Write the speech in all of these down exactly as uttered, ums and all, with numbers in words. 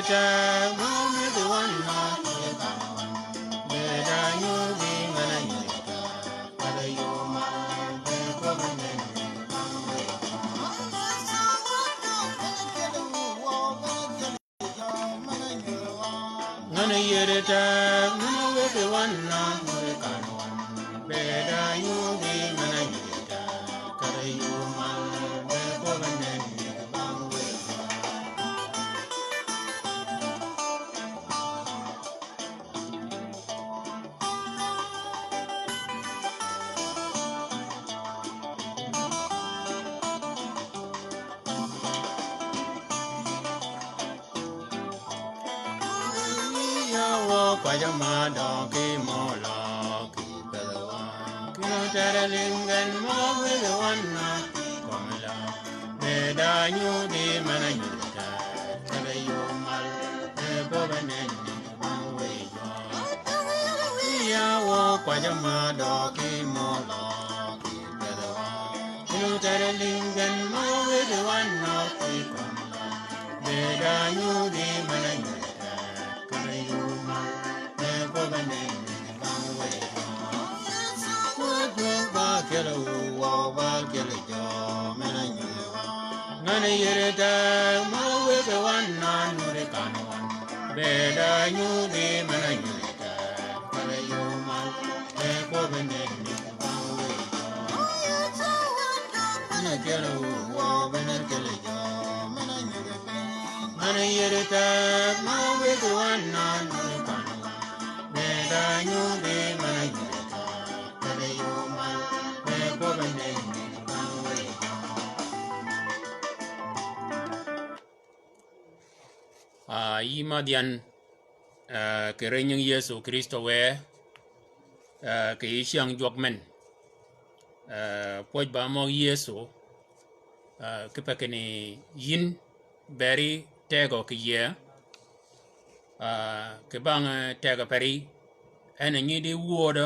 Ngan yere tag, ngan wege wan na nure kan wan. Beda nyudi ngan yere tag, kare yumal, be ko banen ni bang wege. Yawa kwaja ma dong ki molo ki pedwa. Kino tere lingen mo wege wan na ki komla. Beda nyudi mana nyuta. Kare yumal. Be bobe neni bang wege. Yawa kwaja ma dong ki molo ki pedwa. Kino tere lingen mo wege wan na ki komla. Beda nyudi mana nyuta. Kare yumal. Be bobe neni bang wege. Wut wut ba kelo wa ba kelo jo mana nyuta. Ngan yere tag ma wege wan na nure kan wan. Beda nyudi mana nyuta. Kare yumal. Be bobe neni bang wege. Mana kelo wa mana kelo jo mana nyuta. Mana yere tag ma wege wan na nure kan wan. Beda nyudi mana nyuta. Kare yumal. Be bobe neni bang wege. Ah, yï madh yan, ah, kì ri nying Yëso Krïstø wë, ah, kì yï cyäng jwøk men. Ah, pwøj ba møg Yëso, ah, kipe kinni yïn bëri tegø kì yïëy, ah, kì bang, eh, tegø peri, en a nyi di wödø,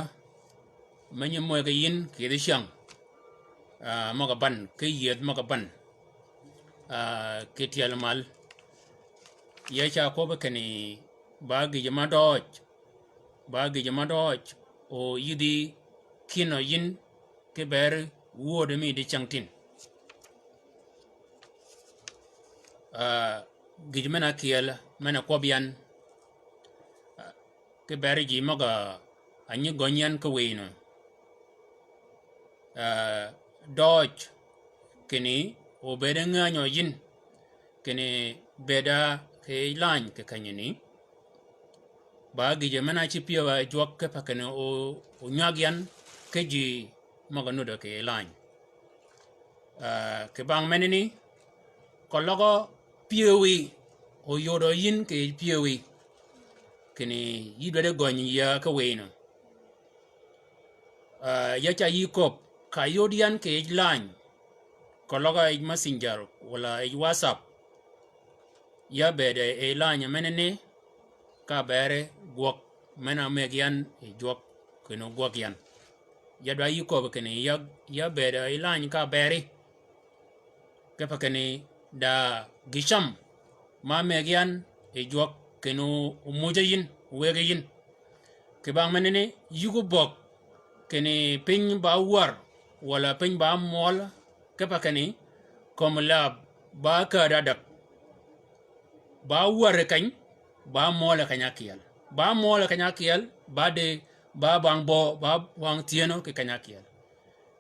me nyi mweg yïn kì yïdhi cyäng, ah, møg-a ban, ki yïëdh møg-a ban. Ah, kì tyel mal. Ya ca kwøbbi kinni ba gïjø ma døøj, ba gïjø ma døøj, o yïdhi kinø yïn ki beri wödø mi di cyäng tin. Ah, gïjø men-a kyel, men-a kwøbbi yan, ah, ki beri ji møg-a nyi gøny yan ki wïynø. Ah, døøj kinni obëëd ngänyø yïn, kinni bëëd-a kì lany kì kenyani. Ba gïjø men-a ci pyëw-a jwøk kipe kinni o, onywag yan ki ji møg-a nuddø kì lany. Ah, kì bang menani, keløg pyëwí, oyodø yïn kì pyëwí, kinni yï dwaddi gøny yïa ki wïynø. Ah, ya ca yï köbbi, ka yod yan kì yij lany, keløg yij Messenger, walà yij WhatsApp, ya bëëd yi lany menani, ka beri gwøg men-a mëggi yan yi jwøk kinni ogwøg yan. Ya dwaddi yï köbbi kinni ya, ya bëëd yi lany ka beri. Kipe kinni da gï cam ma mëggi yan yi jwøk kinni omuja yïn, owëggi yïn. Kì bang menani yï gubøg kinni piny ba wär, walà piny ba møl, kipe kinni kömi läb ba käddi adäg. Ba wär keny, ba møl keny ákyel. Ba møl keny ákyel, ba di, ba bang bø, ba bang thyënø kì keny ákyel.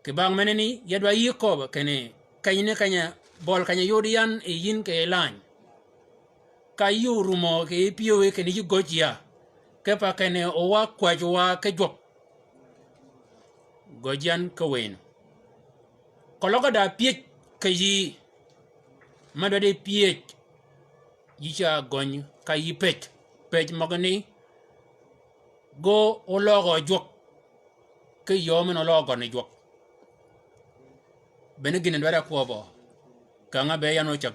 Kì bang menani, ya dwaddi yï köbbi kinni, keny ni keny-a, bøl keny-a yod yan yi yïn kì lany. Ka yï orumø kì pyëwí kinni yï gøj ya. Kipe kinni owa kwäjji wa ki jwøk. Gøj yan ki wïynø. Keløg da pyëj kì yïí, me dwaddi pyëj, yï ca gøny ka yï pëj. Pëj møgani, gø oløøgø jwøk, ki yöö men oløøgø ni jwøk. Bene gïn-a dwaddi akwøbbø, kang-a be yan ocäg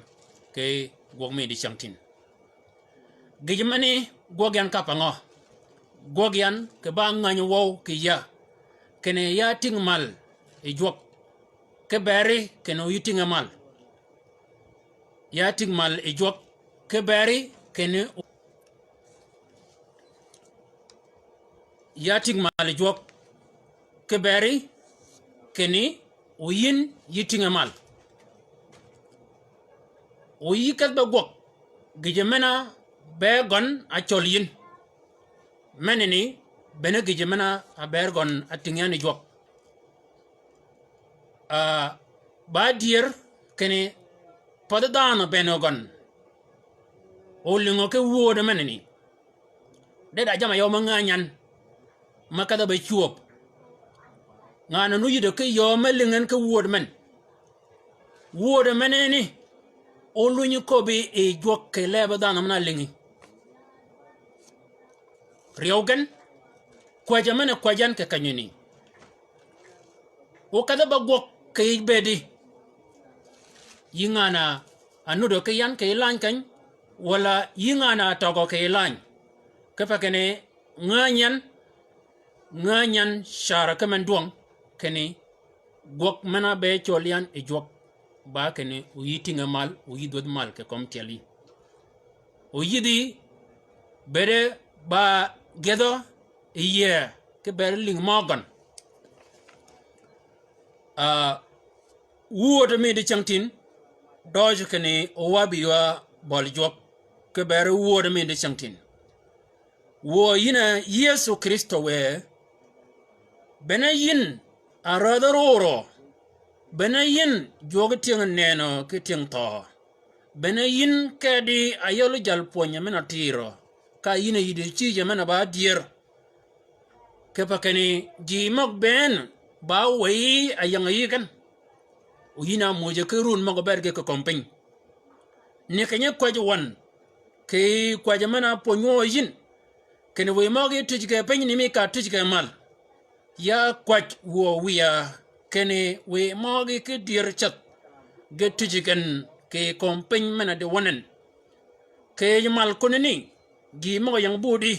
ki gwøg mi di cyäng tin. Gïjø meni gwøg yan ka pa ngø? Gwøg yan kì ba ngäny wøw kì ya, kinni ya tïng mal yi jwøk, ki beri kinni yï tïnge mal. Ya tïng mal yi jwøk, ki beri kinni ya tïng mal yi jwøk, ki beri kinni o yïn yï tïnge mal. O yï kedh be gwøg gïjø men-a be gøn a cøl yïn. Menani bene gïjø men-a ber gøn a tïng yan yi jwøk. Ah, ba dyër kinni pathi dhanhø bënn gøn o lïngø ki wöödø menani. De da jamm-a yøw me ngänyan me kedhø be cwöb. Ngan-a nu yïdø ki yöö me lïngi en ki wööd men. Wöödø menani o lwinyi köbbi yi jwøk kì lebi dhanhø men-a lïngi. Ryew gen, kwäjjø men-a kwäjji yan kì kenyani. O kedhi be gwøg kì yij bëëdi. Yï ngan-a nudø ki yan kì yij lany keny, walà yï ngan-a tøgø kì yij lany. Kipe kinni ngänyan, ngänyan carø ki men dwøng kinni gwøg men-a be cøl yan yi jwøk, ba kinni o yï tïnge mal, o yï dhwödh mal kì kömi tyeli. O yïdhi bëëde ba gyëdhø yi yïëy ki ber lïng mø gøn. Ah, wöödø mi dicängtïn døøj kinni o wa bï ywa bøli jwøk ki ber wöödø mi dicängtïn. Wuö yïn a Yëso Krïstø wë, bene yïn a rädhi rorø, bene yïn jwøgi tyëng nënø ki tyëng thøø, bene yïn kedi a yøli jalpwönyø men-a tïrø, ka yïn a yïddi cïjø men-a ba dyër. Kipe kinni ji møg bënn ba wëyi a ying yï gen. O yïn a mujø ki run møg-a bëëd ge kì kömi piny. Ni keny-a kwäjji wøn kì kwäjjø men-a pwönyi wø yïn, kinni wiy møgí tïj kì piny ni mi ka tïj kì mal. Ya kwäj wuö wïya kinni wiy møgí ki dyër ceth ge tïj gen kì kömi piny men-a di wøn en. Kì yij mal kunani, gï møg-a ying budi,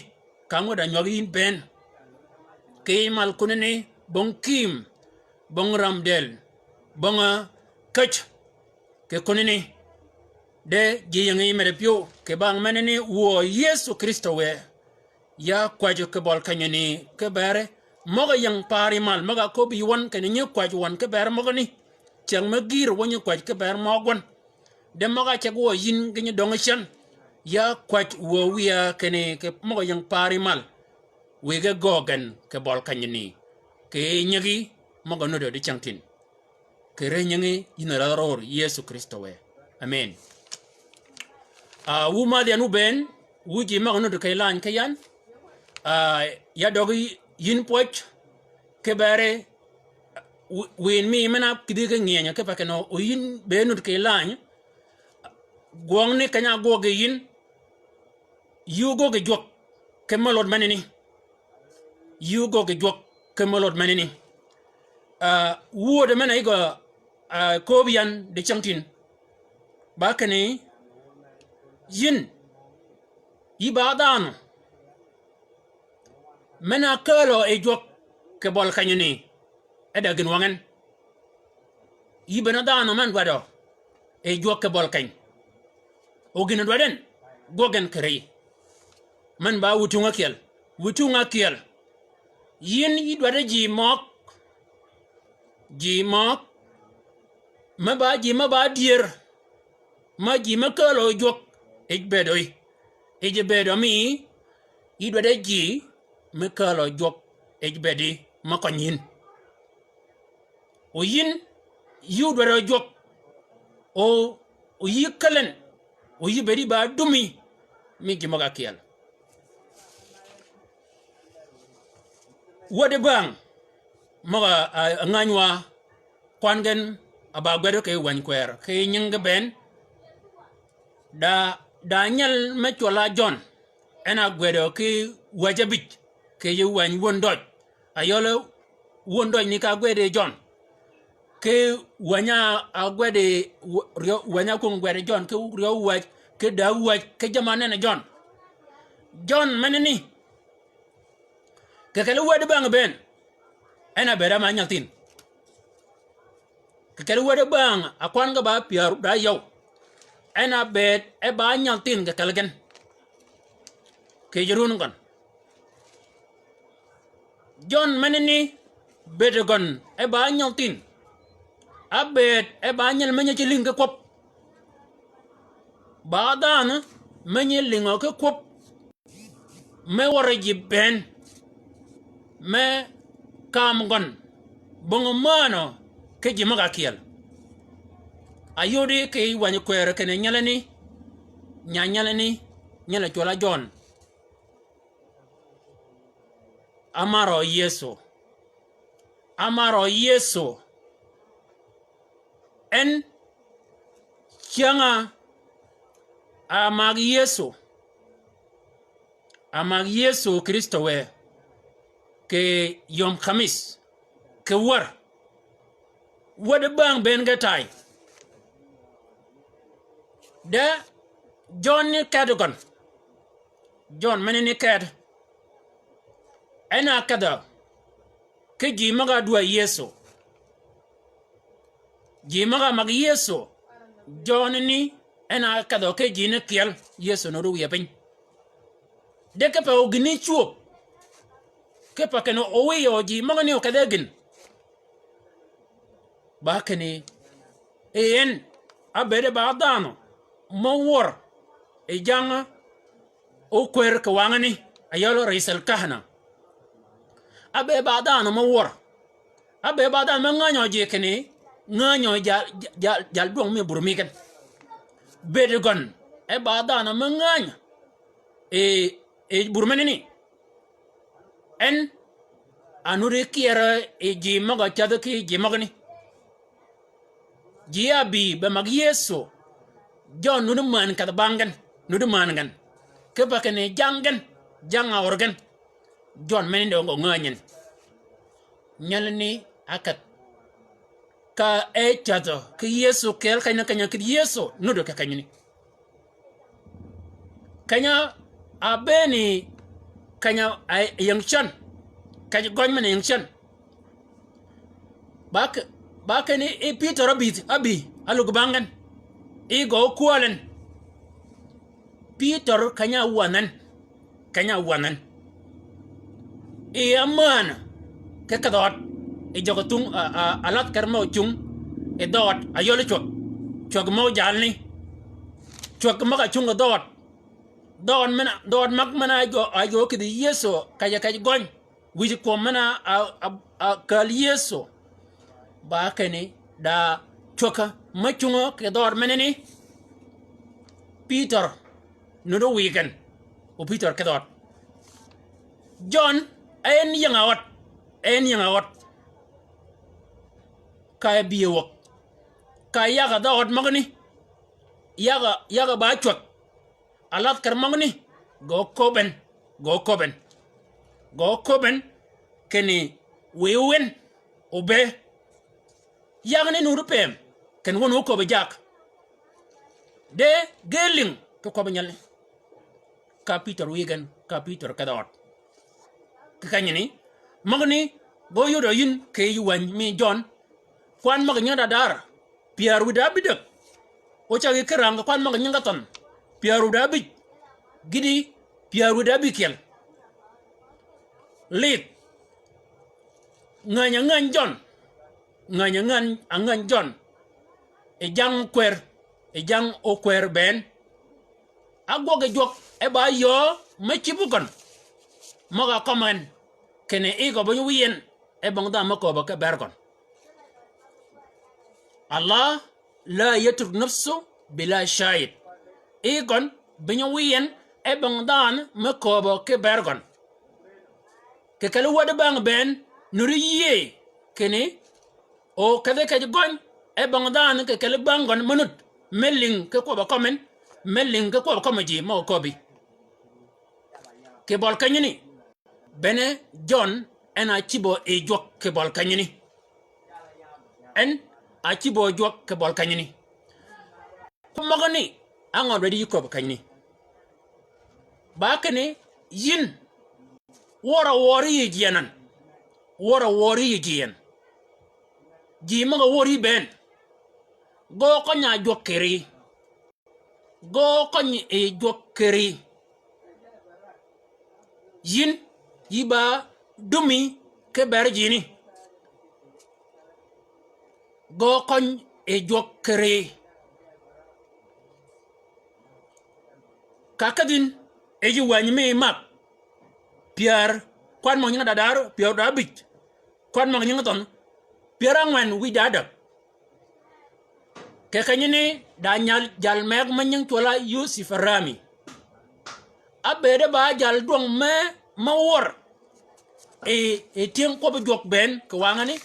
ka ngwed a nywag yïn bënn. Kì yij mal kunani, bong kïïm, bong ram dël, bong, ah, käj. Kì kunani, de ji ying yï meddi pyëw, kì bang menani wuö Yëso Krïstø wë, ya kwäjjø kì bøl kenyani, ki beri, møg-a ying paari mal, møg-a köbbi wøn kinni nyi kwäjji wøn, ki beri møgani, cyäng me gïïr wø nyi kwäjji ki beri møg wøn. De møg-a ceg wuö yïn ki nyi döng cän, ya kwäj wuö wïya kinni kì møg-a ying paari mal. Wïge göög gen kì bøl kenyani. Kì nyigi møg-a nuddi dicängtïn. Kì ri nyingi yïn a rädhi ror Yëso Krïstø wë. Amen. Ah, wu madh yan wu bënn, wu ji møg-a nuddi kì lany ki yan. Ah, ya døgi yïn pwöj, ki beri, wi-, wïn mi men-a kïdhi ki ngyënyø kipe kinni o yïn be nuddi kì lany, gwøng ni keny-a ágwøg yi yïn, yï ógöggi jwøk ki møløt menani. Yï ógöggi jwøk ki møløt menani. Ah, wöödø men-a yï gø, ah, kööb yan dicängtïn. Ba kinni, yïn, yï ba dhanhø men-a kääl yi jwøk kì bøl kenyani, e da gïn wang en. Yï bene dhanhø men dwadø yi jwøk kì bøl keny. O gïn dwaddi en, gwøg en kì ri. Men ba wïtung ákyel. Wïtung ákyel. Yïn yï dwaddi ji møg. Ji møg. Me ba ji me ba dyër. Me ji me kääl yi jwøk. Yij bëëdø yï. Yij bëëdø mi. Yï dwaddi ji me kääl yi jwøk. Yij bëëdi me køny yïn. O yïn, yï ódwaddi jwøk, o, o yï käl en, o yï bëëdi ba dumi, mi ji møg-a kyel. Wäddi bäng, møg-a, a, a ngäny wa, kwan gen, a ba gwed kì wäny kwër, kì nying gen bënn, da, da nyal me cwøl-a Jøn, en a gwedø ki wäj ábïj, kì yij wäny wön døj. A yøl wön døj ni ka gwedi Jøn. Ki wäny-a ágwedi, w-, ryew, wäny-a ákwöng gwedi Jøn, ki ryew wäj, ki däg wäj, ki jamm-a nen Jøn. Jøn menani, kì kelli wäddi bäng bënn, en a bëëd áma nyaltïn. Kì kelli wäddi bäng, a kwan ge ba pyär da yøw. En a bëëd e ba nyaltïn kì kelli gen. Kì yij run gøn. Jøn menani bëëd gøn e ba nyal thïn. Ábëëd e ba nyal me nyi cï lïng ki kwøb. Ba dhanhø me nyi lïngø ki kwøb. Me wør ji bënn. Me kam gøn. Bong mänø ki ji møg-a kyel. Ayodi kì wänyi kwërø kinni nyalani. Nya nyalani. Nyal cwøl-a Jøn. Amarø Yëso. Amarø Yëso. En cyäng-a amag Yëso. Amag Yëso Krïstø wë kì yöm kamis kì wär. Wäd bang bënn ge tay. De Jøn ni ket gøn. Jøn menani ket. En a kedhø ki ji møg-a dwäy Yëso. Ji møg-a mag Yëso. Jøn ni en a kedhø ki ji ni kyel Yëso nuti wiye piny. De kipe o gïn ni cwöb. Kipe kinni o wiy o ji møgani o kedhe gïn. Ba kinni, en, ábëëd ba dhanhø me wør yi jang okwër kì wangani, ayøl rïs al kahna. Ábëëd ba dhanhø me wør. Ábëëd ba dhanhø me ngänyø ji kinni, ngänyø jal, jal, jal dwøng mi bur mi gen. Bëëd gøn, e ba dhanhø me ngänyø. E, e bur menani. En, a nuti kyerø yi ji møg-a cädhi ki ji møgani. Ji ábï be mag Yëso. Jøn nuti männ kedh bang gen, nuti männ gen. Kipe kinni jang gen, jang-a wør gen. Jøn menani dø ngø ngäny en. Nyalani ákedh. Ka e cädhø ki Yëso kyel keny-a keny-a kïdhi Yëso, nuti kì kenyani. Keny-a ábëëni, keny-a a ying cän. Kej gøny men-a ying cän. Ba ki, ba kinni i Pïtør ábï, ábï, álug bang gen. I gø kwäl en. Pïtør keny-a áwänhø en. Keny-a áwänhø en. I ámänø ki kedh ød. I jøg-a thung, a, a, alath ker mø ocung. I dhøød, ayøl cwäg. Cwäg mø ojalni. Cwäg møg-a cung ki dhøød. Dhøød men-a, dhøød møg men-a ájø, ájø kïdhi Yëso, kej-a kej gøny. Wïj kwøb men-a, a, a, a kääl Yëso. Ba kinni, da cwäg-a, me cungø kì dhøød menani. Pïtør, nuti wiy gen. O Pïtør kì dhøød. Jøn, en ying-a ød. En ying-a ød. Ka e bï e wäg. Ka yag-a dhøød møgani. Yag-a, yag-a ba cwäg. Alath ker møgani, gø köbben, gø köbben. Gø köbben, kinni wiy wen, obe. Yagani nuti pëëm, kinni wøn óköbbi jagg. De, ge lïng, ki kwøbbi nyalni. Ka Pïtør wiy gen, ka Pïtør kedh ød. Kì kenyani, møgani, gø yodø yïn, kì yij wäny mi Jøn, kwan møg-a nyingi da dar, pyär wïdá ábïdäg. O cägi ki rang kwan møg-a nyingi ka thønh. Pyär wïdá ábïj. Gïti pyär wïdá ábïkyel. Lidh. Ngäny-a ngäny Jøn. Ngäny-a ngäny, a ngäny Jøn. I jang kwër. I jang okwër bënn. Ágwøg yi jwøk e ba yöö me cïb gøn. Møg-a kømmi en. Kinni i gø biny wiy en. E bong dhanhø me kööbø ki bër gøn. Allah la yetruk nafsu bila shahid. I gøn, biny wiy en, e bong dhanhø me kööbø ki bër gøn. Kì kelli wäd bang bënn, nuti yïëy, kinni, o kedhi kej gøny, e bong dhanhø kì kelli bang gøn me nud, me lïng ki kwøbb-a kømmi en, me lïng ki kwøbb-a kømmi ji, mø köbbi. Kì bøl kenyani. Bene Jøn en a cïbø yi jwøk kì bøl kenyani. En a cïbø jwøk kì bøl kenyani. Kwøb møgani, á ngø dwaddi yï köbbi kenyani. Ba kinni, yïn, wør-a wør yï ji en. Wør-a wør yï ji en. Ji møg-a wör yï bënn. Gø køny-a jwøk kiri. Gø køny yi jwøk kiri. Yïn, yï ba dumi ki ber jini. Gø køny yi jwøk kì ri. Ka kedhin, yi ji wänyi mi Mak. Pyär, kwan møg nyingi da dar, pyär da ábïj. Kwan møg nyingi thønh, pyär ángwen wïj da ádäg. Kì kenyani da nyal jal meg me nying cwøl á Yoseph Arami. Ábëëde ba jal dwøng me, me wør. Yi, yi tyëng kwøbbi jwøk bënn kì wangani.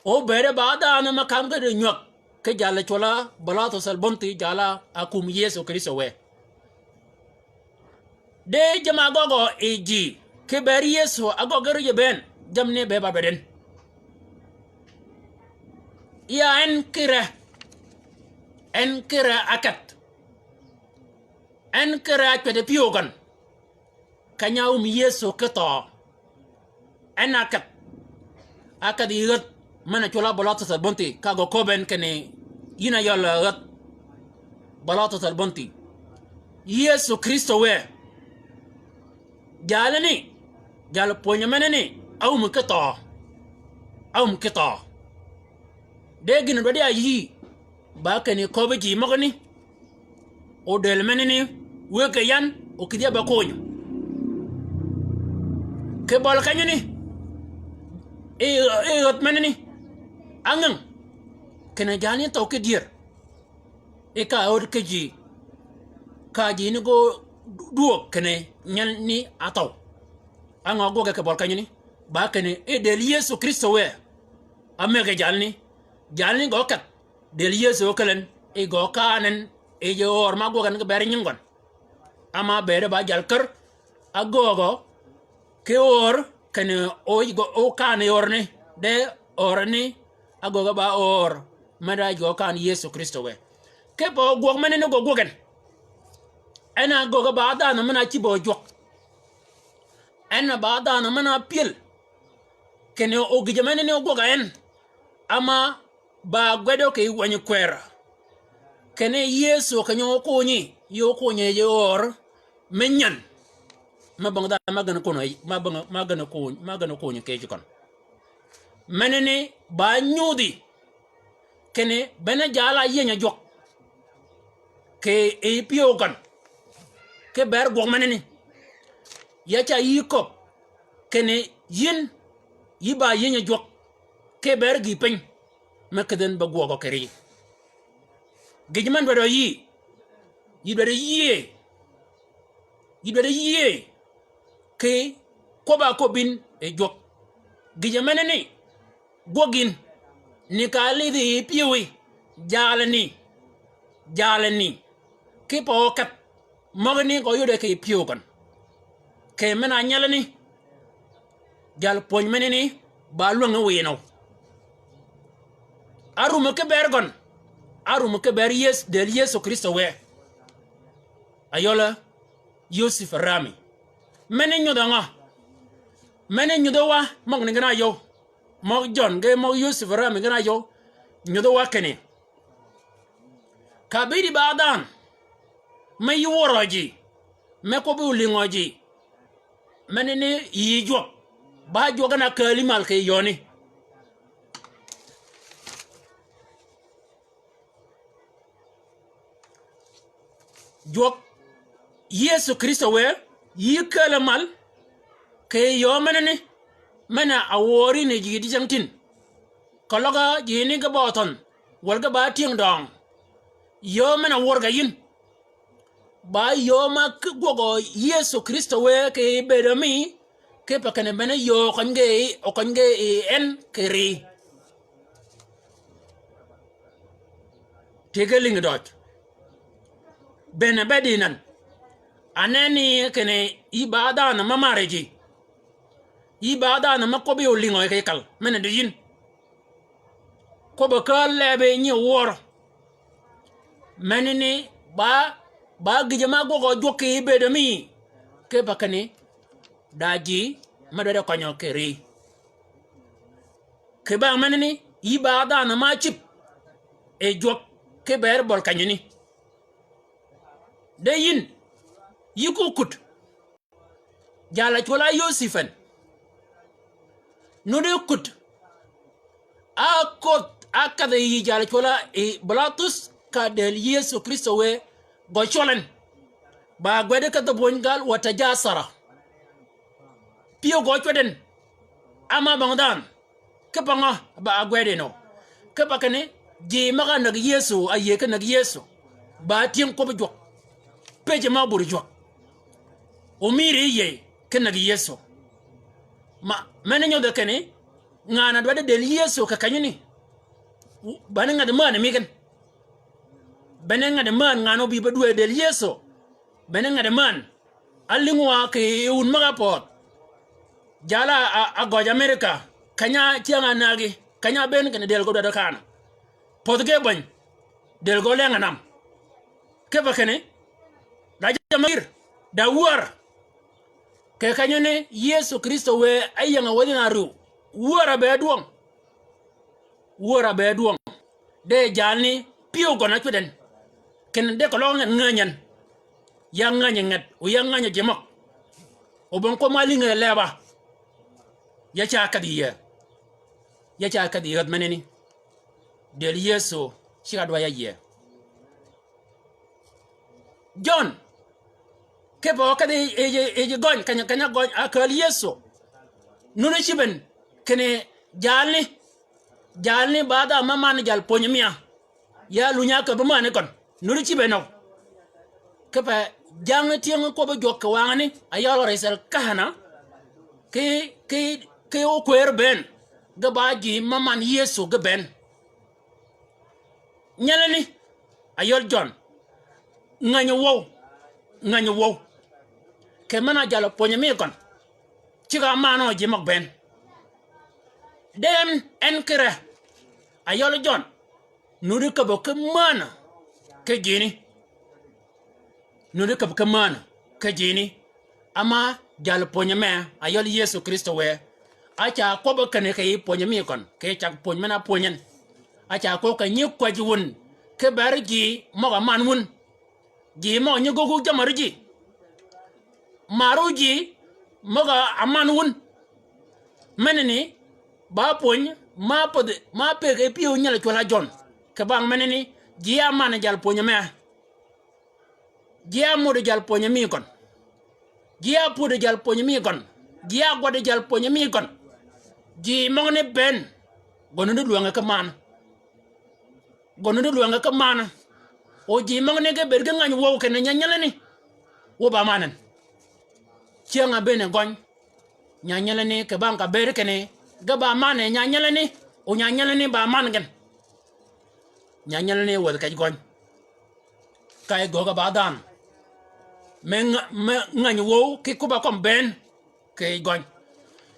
Óbëëde ba dhanhø me kam ge di nywäg. Ki jal cwøl á Balathus Albonthi jal á kum Yëso Krïstø wë. De jamm-a ágøggø yi ji, ki ber Yëso ágøggi rijø bënn, jammì ni be ba dwaddi en. Ya en kire, en kire ákedh. En kire ácwed pyëw gøn. Keny-a áum Yëso ki thøø. En ákedh. Ákedh yi ghädh men-a cwøl á Balathus Albonthi, ka gø köbben kinni yïn a yøl ghädh Balathus Albonthi. Yëso Krïstø wë. Jalani, jal pwönyi menani, áum ki thøø. Áum ki thøø. De gïn-a dwaddi ayï, ba kinni köbbi ji møgani. Odël menani, wëggi yan, okïdhi ya be konyø. Kì bøli kenyani, yi, yi ghädh menani, ángäng, kinni jalani thøw ki dyër. Yi ka öd ki ji, ka ji ni gø dwöög kinni nyelni áthøw. Ángø ágwøge kì bøli kenyani, ba kinni, yi dël Yëso Krïstø wë, ámëggi jalani, jalani gø kedh. Dël Yëso ókälli en, yi gø kaan en, yi ji öör me ágwøg en ge ber nying gøn. Ama bëëde ba jal kär, ágöögø, ki öör, kinni o, o kaan yi öörni, de öörni, ágöögø ba öör, me da ji gø kaan Yëso Krïstø wë. Kipe ogwøg menani gø gwøg en. En a ágöögø ba dhanhø men-a ácïb jwøk. En a ba dhanhø men-a ápyël. Kinni ogïjø menani ogwøg a en. Ama ba gwedø kì wänyi kwërà. Kinni Yëso keny-a ókonyi, yi ókonyi yi öör me nyän. Me bong dhanhø me gen kony, me bong, me gen kony, me gen kony kì yij køn. Menani ba nyudhi. Kinni bene jal-a áyieny jwøk. Kì yi pyëw gøn. Ki ber gwøg menani. Ya ca yï köbb. Kinni yïn, yï ba yieny jwøk. Ki ber gïï piny. Me kedhi en be gwøgø kì ri. Gïj men dwaddi yï. Yï dwaddi yïëy. Yï dwaddi yïëy. Kì kwøbb-a áköbbi yïn yi jwøk. Gïjø menani. Gwøg yïn. Ni ka álidhi yi pyëwí. Jalani. Jalani. Kipe ókedh. Møgani gø yode kì pyëw gøn. Kì men-a nyelani. Jal pwönyi menani, ba lwängi wiinø. Árum ki ber gøn. Árum ki ber Yës-, dël Yëso Krïstø wë. Ayøl á Yoseph Arami. Meni nyudhø ngø? Meni nyudhø wa, møgani gïn-a áyøw. Møg Jøn, ge møg Yoseph Arami gïn-a áyøw. Nyudhø wa kinni. Ka bïdi ba dhanhø, me yï wørø ji, me kwøbbi olïngø ji, menani yï jwøk, ba jwøk en a kääli mal kì yööni. Jwøk, Yëso Krïstø wë, yï kääl mal, kì yöö menani, men-a wøri ni ji di jeng tin. Keløg ji ni ge bø thønh, wal ge ba tyëng døng. Yöö men-a wør ge yïn. Ba yöö ma ki gwøg Yëso Krïstø wë kì bëëdø mi, kipe kinni bene yöö okøny ge, okøny ge en kì ri. Ti ge lïngi døj. Bene be di nan. Aneni kinni yï ba dhanhø me marri ji. Yï ba dhanhø me kwøbbi olïngø kì kal. Men-a di yïn. Kwøbb-a kääl lebi nyi wør. Menani ba, ba gïjø ma gwøg jwøk kì bëëdø mi. Kipe kinni da ji me dwaddi kønyø kì ri. Kì bang menani, yï ba dhanhø ma ácïb yi jwøk ki ber bøl kenyani. De yïn, yï ko kud. Jal-a cwøl-a Yosip en. Nuti kud. Áködh, ákadhi yï jal-a cwøl-a yï Bilatus ka dël Yëso Krïstø wë gø cwøl en. Ba gwed ki dhø pwöny gal wa tajasara. Pyëw gø cwød en. Ama bang dhanhø. Kipe ngø ba ágwed enø? Kipe kinni, ji møg-a näg Yëso, áyïëy ki näg Yëso, ba tyëng kwøbbi jwøk. Pëjji mø bur jwøk. Omïr yi yïëy ki näg Yëso. Ma, men-a nyodhi kinni, ngan-a dwaddi dël Yëso kì kenyani, bene ngat männ mi gen. Bene ngat männ, ngan-a óbï be dwäy dël Yëso. Bene ngat männ. Álïng wa kì wun møg-a pödh. Jal-a, a, a gøj America. Keny-a cyäng-a nägi. Keny-a bënn kinni dël gø dwaddi kanø. Pödh ge bäny. Dël gø leng a nam. Kipe kinni, da jammì gïr, da wär. Kì kenyani Yëso Krïstø wë áying-a wäthi na rïw. Wär-a be dwøng. Wär-a be dwøng. De jalni pyëw gøn-a cwød en. Kinni de keløg ngan ngänyi en. Ya ngänyi nget, o ya ngänyi ji møg. O bong kwøb ma lïnge leba. Ya ca kedhi yie. Ya ca kedhi yie menani. Dël Yëso, cigg-a dwa ya yie. Jøn, kipe kedhi yij, yij gøny, keny-a, keny-a gøny, ákääl Yëso. Nuti cïb en, kinni jalni, jalni ba dhanhø ma man jal pwönyi mia. Ya lunyi ákäbbi männi køn. Nuti cïb en nø. Kipe jang tyëng kwøbbi jwøk kì wangani, áyøl ris el kahana. Ki, ki, ki ókwër bënn. Ge ba ji ma man Yëso ge bënn. Nyelani, áyøl Jøn. Ngänyi wøw. Ngänyi wøw. Kì men-a jal pwönyi mi køn. Cigg-a manø ji møg bënn. De en, en kire. Áyøl Jøn. Nuti käbbø ki männ. Ki jini. Nuti käbb ki männ ki jini. Ama jal pwönyi me, áyøl Yëso Krïstø wë. Áca kwøbbi kinni kì yij pwönyi mi køn, kì yij cag pwöny men-a pwönyi en. Áca kwøb kì nyi kwäjji wun, ki beri ji møg-a man wun. Ji møg-a nyi göggu jammì ri ji. Marø ji møg-a man wun. Menani, ba pwöny, ma pädhi, ma pëggi pyëw nyel cwøl-a Jøn. Kì bang menani, ji áman jal pwönyi me. Ji ámuddi jal pwönyi mi gøn. Ji ápuddi jal pwönyi mi gøn. Ji ágwaddi jal pwönyi mi gøn. Ji møgani bënn. Gøn nuti lwänge ki man. Gøn nuti lwänge ki man. O ji møgani ge bëëd ki ngäny wøw kinni nyanyelani. Wø ba man en. Cyäng-a bënn gøny. Nyanyelani kì bang ka bëëd kinni. Ge ba man en nyanyelani. O nyanyelani ba man gen. Nyanyelani wäthi kej gøny. Ka yi göggi ba dhanhø. Me nga-, me ngänyi wøw ki kubb-a kømmi bënn. Kì yij gøny.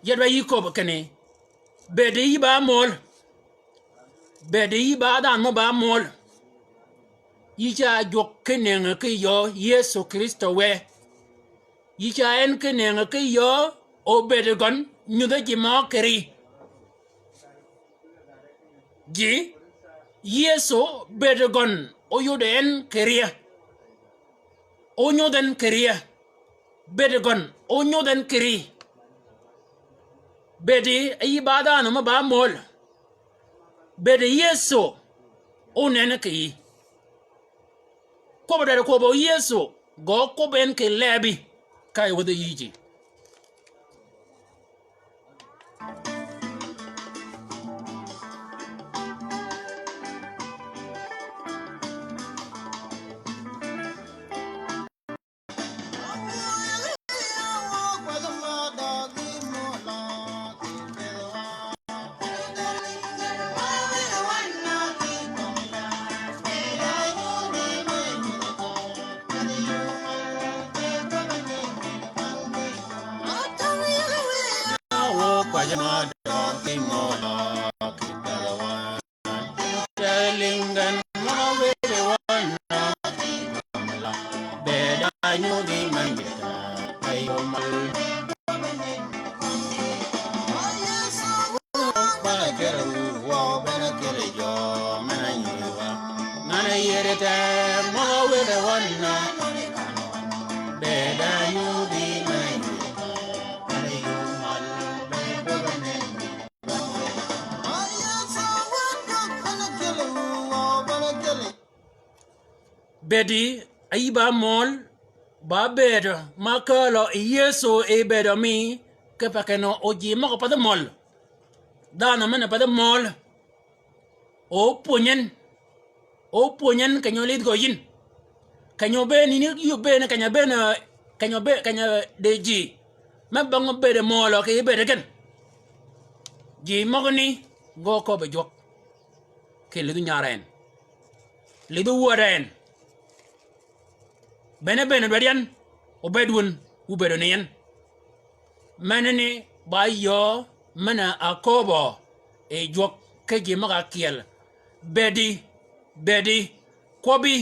Yedwa yï köbbi kinni. Bëëdi yï ba møl. Bëëdi yï ba dhanhø mø ba møl. Yï ca jwøk kinni ki yöö Yëso Krïstø wë. Yï ca en kinni ki yöö obëëd gøn nyudhi ji mø kì ri. Ji, Yëso bëëd gøn óyod en kì rie. Ónyodh en kì rie. Bëëd gøn ónyodh en kì ri. Bëëdi yï ba dhanhø mø ba møl. Bëëdi Yëso ónen kì yï. Kwøbb-a dwaddi kwøbb-a Yëso, gø kwøbb en kì lebi, ka yi wäthi yï ji. Bedi, a yï ba møl, ba bëëdø, ma kälø yi Yëso yi bëëdø mi, kipe kinni o ji møg-a pädhi møl. Dhanhø men-a pädhi møl. O pwönyi en. O pwönyi en keny-a lidh gø yïn. Keny-a bëën yïn yï bëën, keny-a bëën, keny-a bëën, keny-a di ji. Me bang bëëd møl ki bëëd gen. Ji møgani gø köbbi jwøk. Ki lidhu nyar en. Lidhu wäd en. Bene bëën dwaddi yan, obëëd wun, wu bëëdø ni yan. Menani ba yöö men-a ákööbø yi jwøk ki ji møg-a ákyel. Bëëdi, bëëdi, kwøbbi,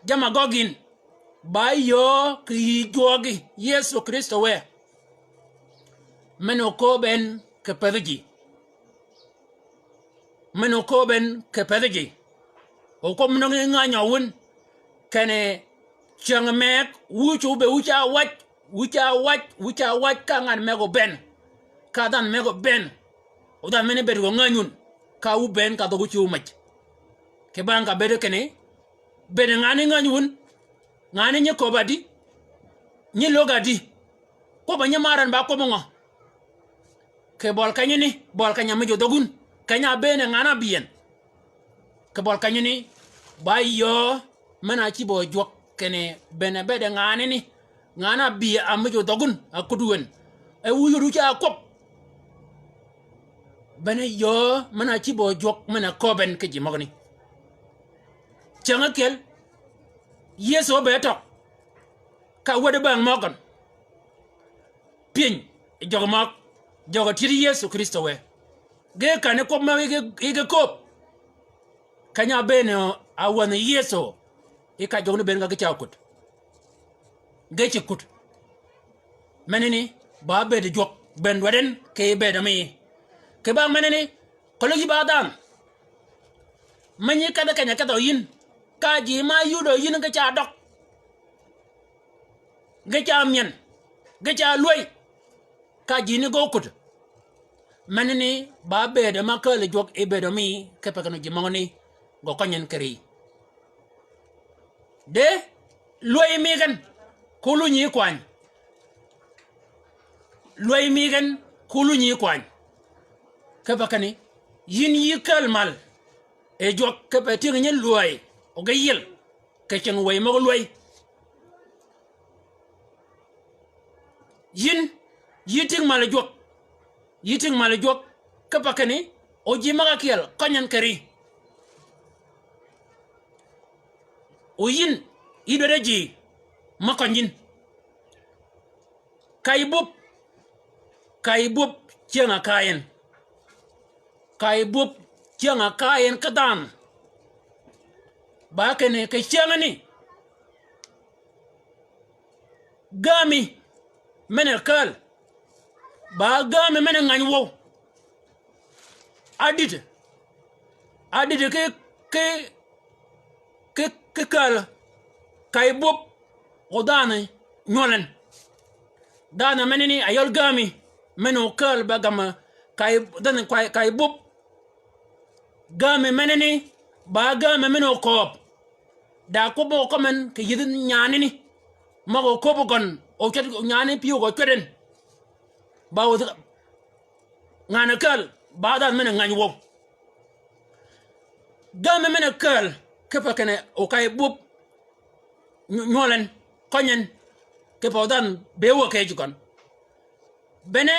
jamm-a gøggi yïn, ba yöö ki yï jwøøgi Yëso Krïstø wë. Men-a ókööb en ki pädhi ji. Men-a ókööb en ki pädhi ji. O kwøb mi nöngi ngänyø wun. Kinni cyäng meg, wucø be wucaa wac, wucaa wac, wucaa wac ka ngan meg obënn. Ka dhanhø meg obënn. O dhanhø men-a bëëd gø ngäny wun. Ka wu bënn ka dhøg wucø wu mäj. Kì bang ka bëëd kinni, bëëd ngani ngäny wun. Ngani nyi köbb-a di. Nyi lögg-a di. Kwøbb-a nyi mar en ba kwøbbi ngø. Kì bøl kenyani, bøl keny-a ámïj odhøg wun. Keny-a ábëën ngani ábï en. Kì bøl kenyani, ba yöö men-a ácïb-a jwøk kinni bene bëëd nganani. Ngan-a ábï ámïj odhøg wun, a kuddi wun. E wu yod wu ca kwøb. Bene yöö men-a ácïb-a jwøk men-a kööb en ki ji møgani. Cyäng ákyel, Yëso be tø. Ka wäddi bäng møgøn. Pyëny, jøg møg, jøg-a tyëddi Yëso Krïstø wë. Ge känni kwøb me yïge, yïge kööb. Keny-a ábëën a wänh Yëso, yi ka jøgni bënn ka ge ca kud. Ge ci kud. Menani, ba bëëd jwøk, bënn dwaddi en, ki bëëd mi. Kì bang menani, keløg yï ba dhanhø. Me nyi kedhi keny-a kedhø yïn, ka ji ma áyudø yïn ge ca døg. Ge ca myän, ge ca lwäy. Ka ji ni gø kud. Menani ba bëëd ma kääl jwøk yi bëëdø mi kipe kinni ji møgani gø køny en kì ri. De, lwäy mi gen, ko lunyi kwany. Lwäy mi gen, ko lunyi kwany. Kipe kinni, yïn yï kääl mal yi jwøk kipe tyëng nyi lwäy, o ge yiel. Kì cing wëy møg-a lwäy. Yïn, yï tyëng mal jwøk. Yï tyëng mal jwøk. Kipe kinni, o ji møg-a ákyel, køny en kì ri. O yïn, yï dwaddi ji, me køny yïn. Kay bub, kay bub cyäng-a kayin. Kay bub cyäng-a kayin ki dhanhø. Ba kinni kì cyängani. Gäämi men-a kääl. Ba gäämi men-a ngäny wøw. Ádïdø. Ádïdø ki, ki, ki, ki kääl. Kay bub o dhanhø nywøl en. Dhanhø menani a yøl gäämi men-a okääl be gamm-a kay, dhanhø kay, kay bub. Gäämi menani ba gäämi men-a okööb. Da kwøb møg-a kømmi en kì yïdhi nyaanani. Møg-a okööb gøn, o cwed nyaanani pyëw gø cwed en. Ba o thik ngan-a kääl, ba dhanhø men-a ngäny wøw. Gäämi men-a kääl, kipe kinni o kay bub ny-, nywøl en, køny en, kipe o dhanhø bëëw-a kì yij gøn. Bene,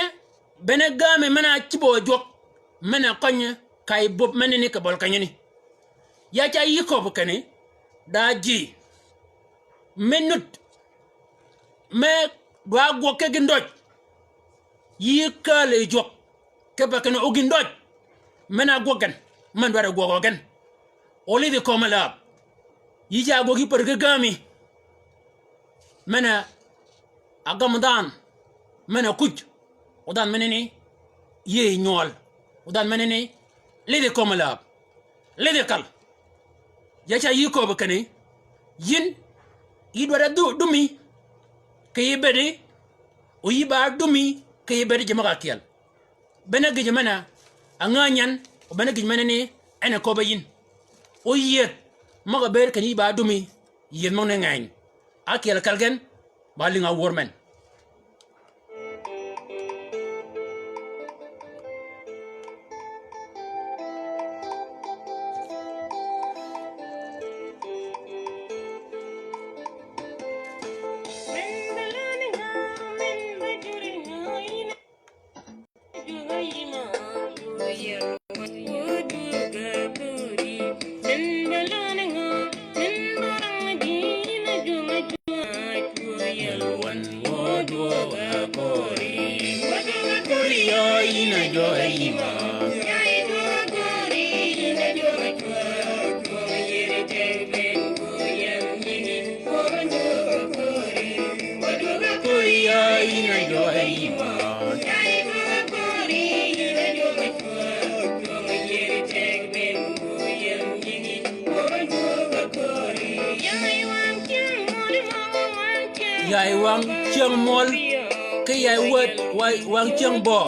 bene gäämi men-a ácïb-a jwøk, men-a køny kay bub menani kì bøl kenyani. Ya ca yï köbbi kinni, da ji, me nud, me dwa gwøg ki gïndøj, yï kääl yi jwøk, kipe kinni o gïndøj, men-a ágwøg gen, men-a dwaddi gwøgø gen. O lidhi kömi läb. Yï ca ágwøg yï pädi ki gäämi. Men-a ágämi dhanhø. Men-a kuj. O dhanhø menani yïëy nywøl. O dhanhø menani lidhi kömi läb. Lidhi käl. Ya ca yï köbbi kinni. Yïn. Yï dwaddi du-, dumi. Kì yï bëëdi. O yï ba dumi. Kì yï bëëdi ji møg-a ákyel. Bene gïj men-a, a ngänyi en, o bene gïj menani, en a köbbi yïn. O yiedh, møg-a bëëd kinni yï ba dumi, Yieth møgani ngeny. Ákyel kelli gen, ba lïngi áwör men. Yay wang cyäng møl, ki yay wäd, wa-, wang cyäng bø.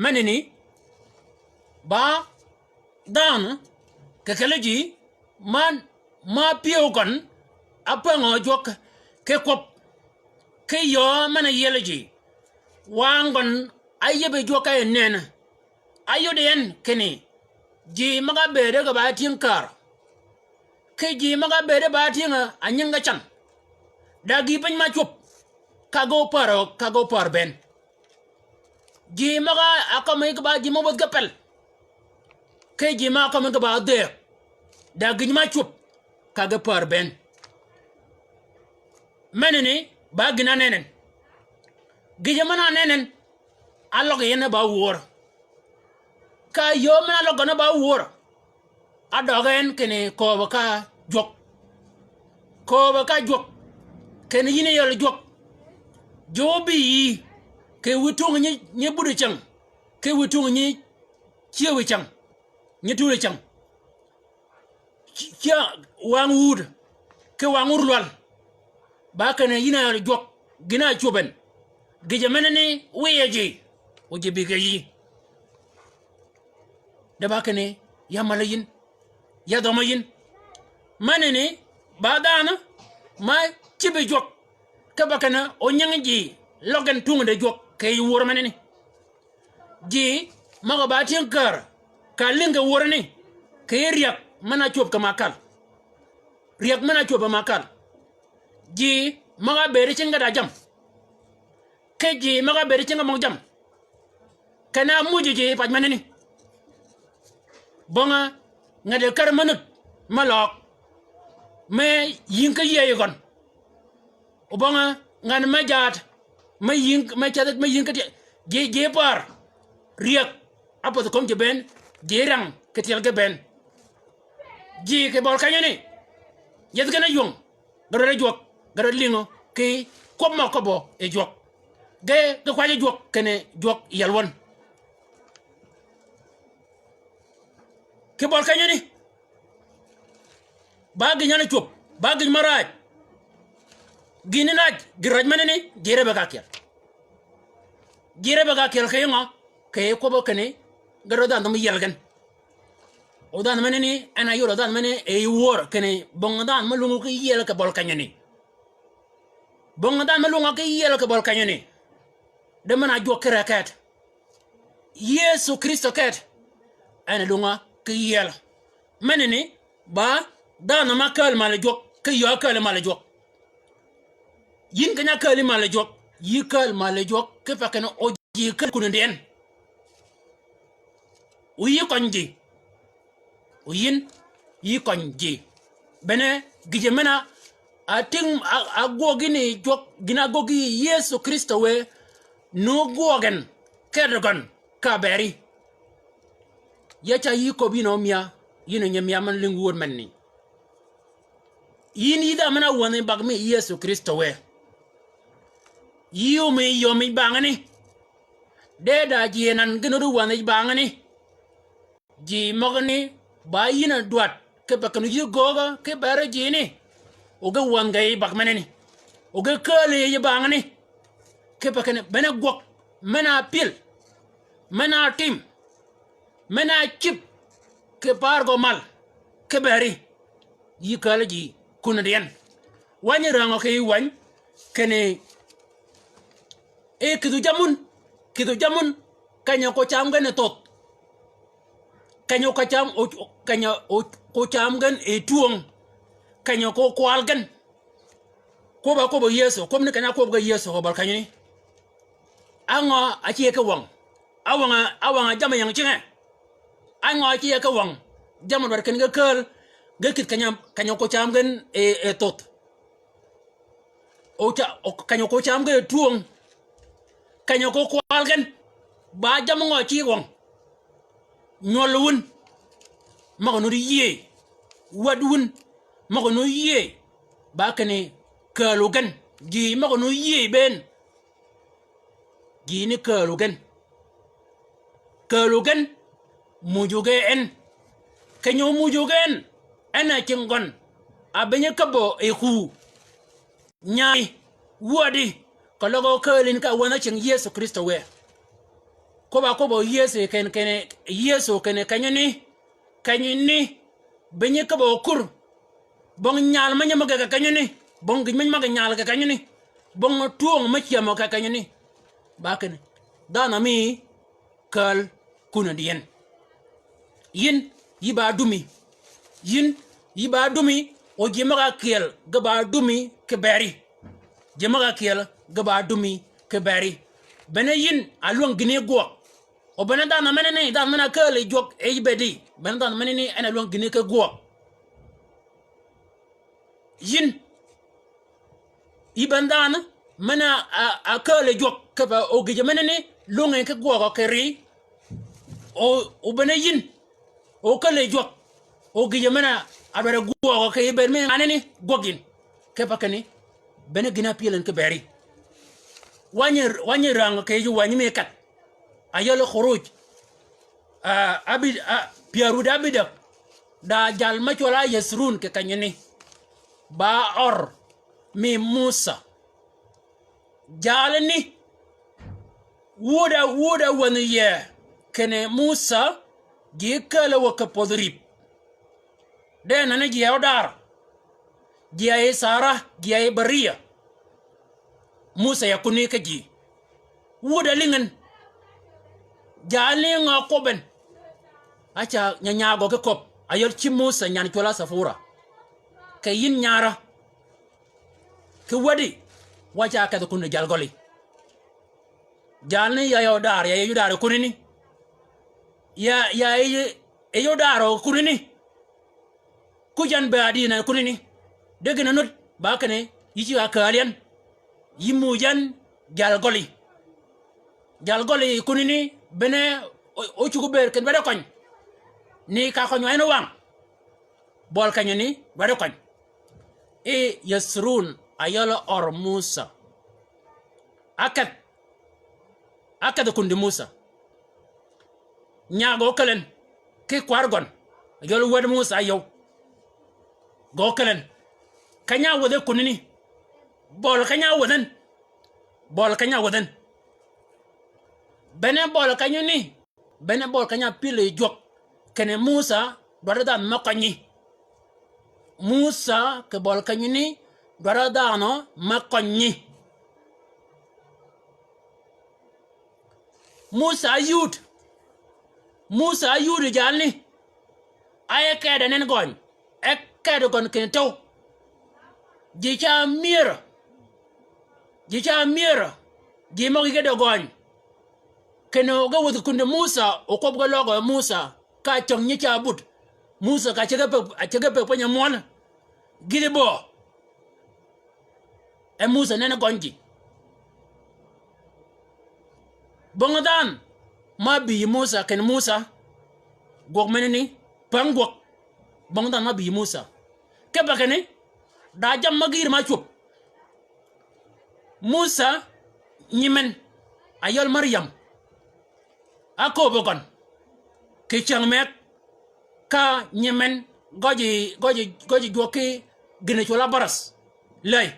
Menani, ba dhanhø, kì kelli ji, ma, ma pyëw gøn, ápwängø jwøk, ki kwøb, ki yöö men-a yiel ji, wang gøn, áyïbbi jwøk ka yi nenni, áyod yi en kinni, ji møg-a bëëde ge ba tyëng kär, ki ji møg-a bëëde ba tyëng-a nying ge can, da gïï piny ma cwöb, ka ge opär, ka ge opär bënn. Ji møg-a ákømmi ge ba ji mø wäth ge pel. Ki ji mø ákømmi ge ba dhëëg. Da gïj ma cwöb ka ge pär bënn. Menani, ba gïn-a nenni. Gïjø men-a nenni, a løg yi en ba wör. Ka yöö men-a løg gøn ba wör. A døg en kinni kööbø ka jwøk. Kööbø ka jwøk. Kinni yïn yøl jwøk. Jø óbï yï. Kì wi tung nyi, nyi buti ceng. Kì wi tung nyi ciewi ceng. Nyi turi ceng. Cia wang wud, ki wang wur lwal. Ba kinni yïn a jwøk, gïn-a cwöb en. Gïjø menani wiye ji, o ji bï kì yï. De ba kinni, ya mal yïn, ya dhømø yïn. Menani, ba dhanhø, ma cïbi jwøk, ki ba kinni, o nyingi ji, løg gen tung de jwøk, kì yï wör menani. Ji møg-a ba tyëng kär, ka lïngi wör ni, kì yij ryäg men-a cwöb kì makal. Ryäg men-a cwöb kì makal. Ji møg-a bëëd cingi da jammì. Ki ji møg-a bëëd cingi møg jammì. Ken-a muuj ji pac menani. Bong-a ngat kär me nud, me løg. Me yïng ki yieyi gøn. Obøng-a ngan me jaat, me yïng, me ceth, me yïng ki tyel, ji, ji pär, ryäg, ápödhi kömi ji bënn, ji rang, ki tyel ki bënn. Ji kì bøl kenyani, yethi gen á ywöng, ge rød jwøk, ge rød lïngø, kì kwøb mø köbbø yi jwøk. Ge, ge kwajji jwøk, kinni jwøk yiel wøn. Kì bøl kenyani, ba gïny yan cwöb, ba gïny maraaj. Gïn ni naaj, gïn raj menani, jire be ka kyel. Jire be ka kyel kì yï ngø, kì yï kwøbbø kinni, ge rød dhanhø me yiel gen. O dhanhø menani, en a yod dhanhø menani, e yï wör kinni, bong dhanhø me lwöngø ki yiel kì bøl kenyani. Bong dhanhø me lwöngø ki yiel kì bøl kenyani. De men-a jwøk ki ree ket. Yëso Krïstø ket, en a lwöngø ki yiel. Menani, ba, dhanhø ma kääl mal jwøk, ki yø kääl mal jwøk. Yïn keny-a kääl mal jwøk, yï kääl mal jwøk, kipe kinni o ji kääl kunandi en. O yï køny ji. O yïn, yï køny ji. Bene, gïjø men-a, a tïng, a, a gwøg yïn yi jwøk, gïn-a gwøg yï Yëso Krïstø wë, nu gwøg en, ked gøn, ka beri. Ya ca yï köbbi yïn omya, yïn onyi mya men lïng wöd menni. Yïn yï dha men-a wänhi bag mi Yëso Krïstø wë. Yï omi yömi bangani. De da ji nan gïn odi wänhi bangani. Ji møgani ba yïn a dwadd, kipe kinni yï göögø, ki beri ji ni. O ge wänhi ge yi bag menani. O ge kääl yi bangani. Kipe kinni bene gwøg, men-a pyël, men-a tim, men-a cïb, ki paar gø mal, ki beri. Yï kääl ji, kunandi en. Wänyi rangø kì yï wäny, kinni, e kïdhu jammì wun, kïdhu jammì wun, keny-a ko cam gen yi thoth. Keny-a ko cam, o, keny-a o, ko cam gen yi twöng. Keny-a ko kwal gen. Kwøbb-a kwøbbø Yëso, kwøbbani keny-a kwøb ge Yëso kì bøl kenyani. Á ngø a cïe ki wøng. Á wøng-a, á wøng-a jammì ying cinge. Á ngø a cïe ki wøng. Jammì dwaddi kinni ge kääl, ge kïdhi keny-a, keny-a ko cam gen yi, yi thoth. O ca, o, keny-a ko cam gen yi twöng. Keny-a ko kwal gen. Ba jammì ngø cï wøng. Nywøl wun, møg-a nuti yïëy, wäd wun, møg-a nuti yïëy, ba kinni käälu gen, ji møg-a nuti yïëy bënn, ji ni käälu gen. Käälu gen, muuju ge en. Keny-a omuuju ge en, en a cingi gøn, a binyi käbbø yi ku. Nyaai, wäddi, keløg o kääl yïn ka wänhi cingi Yëso Krïstø wë. Kwøbb-a kwøbbø Yëso ken, ken, Yëso kinni kenyani, kenyani, binyi käbbø okur. Bong nyal me nyi møg-a kì kenyani, bong gïn me nyi møg-a nyal kì kenyani, bong twöng me cyämø kì kenyani. Ba kinni, dhanhø mi kääl kunandi en. Yïn, yï ba dumi. Yïn, yï ba dumi, o ji møg-a kyel, ge ba dumi ki beri. Ji møg-a kyel, ge ba dumi ki beri. Bene yïn, a lwäng gïni gwøg. O bene dhanhø menani, dhanhø men-a kääl yi jwøk e yï bëëdi. Bene dhanhø menani, en a lwäng gïni ki gwøg. Yïn, Yï ben dhanhø, men-a, a, a kääl yi jwøk, kipe ogïjø menani, lwønge ki gwøgø kì ri. O, o bene yïn, o kääl yi jwøk, ogïjø men-a, a dwaddi gwøgø kì yï bëëd mi nganani, gwøg yïn. Kipe kinni, bene gïn-a pyël en ki bëëdi. Wänyi, wänyi rangø kì yij wänyi mi kedh. Ayøl Khuruj. Ah, ábï, ah, pyär wïd ábïdäg. Da jal me cwøl-a Yethrun kì kenyani. Ba ør mi Musà. Jalani. Wud-a, wud-a wänyi yee. Kinni Musà. Ji kääl-a wäg kì pödhi rïp. De nenni ji a ódar. Ji a yi Sara, ji a yi Beriya. Musà ya kunni ki ji. Wud-a lïngi en. Jalani ngø kwøbbi en. Áca nyanyagø ki köbb. Ayøl ci Musà nyan cwøl-a Sefura. Kì yïn nyara. Ki wädi. Wa ca kedhi kunni jal gøli. Jalani ya yi ódar, ya yi ódar kunani. Ya, ya yi, yi ódar kunani. Kuj yan be adï na kunani. De gïn-a nud, ba kinni, yï ci a kääl yan. Yï muuj yan, jal gøli. Jal gøli kunani, bene, o, ocuggi bëëd kinni dwaddi køny. Ni ka køny wa en ówäng. Bøli kenyani, dwaddi køny. I Yethrun, ayøl ør Musà. Ákedh. Ákedh kundi Musà. Nya gø ókäl en. Ki kwar gøn. Ayøl wäd Musà yøw. Gø ókäl en. Keny-a áwädhe kunani. Bøli keny-a áwädhe en. Bøli keny-a áwädhe en. Bene bøli kenyani. Bene bøli keny-a ápyël yi jwøk. Kinni Musà dwaddi dhanhø me kønyi. Musà kì bøli kenyani dwaddi dhanhø me kønyi. Musà áyud. Musà áyud jalani. Áye kede nen gøny. E kede gøn kinni tøw. Ji ca myër. Ji ca myër. Ji møg-a yïge dø gøny. Kinni o ge wädhi kundi Musà, o kwøb ge løg Musà. Ka cäng nyi ca but. Musà ka cege pe, a cege pe pweny-a mwøl. Gïdhi bø. E Musà nenni gøny ji. Bong dhanhø ma bï yi Musà kinni Musà. Gwøg menani, päng gwøg. Bong dhanhø ma bï yi Musà. Kipe kinni, da jammì me gïïr ma cwöb. Musà, nyimen, ayøl Maryam. Ákööbø gøn. Kì cäng meg. Ka nyimen gøji, gøji, gøji jwøk ki gïn-a cwøl-a barath. Läy.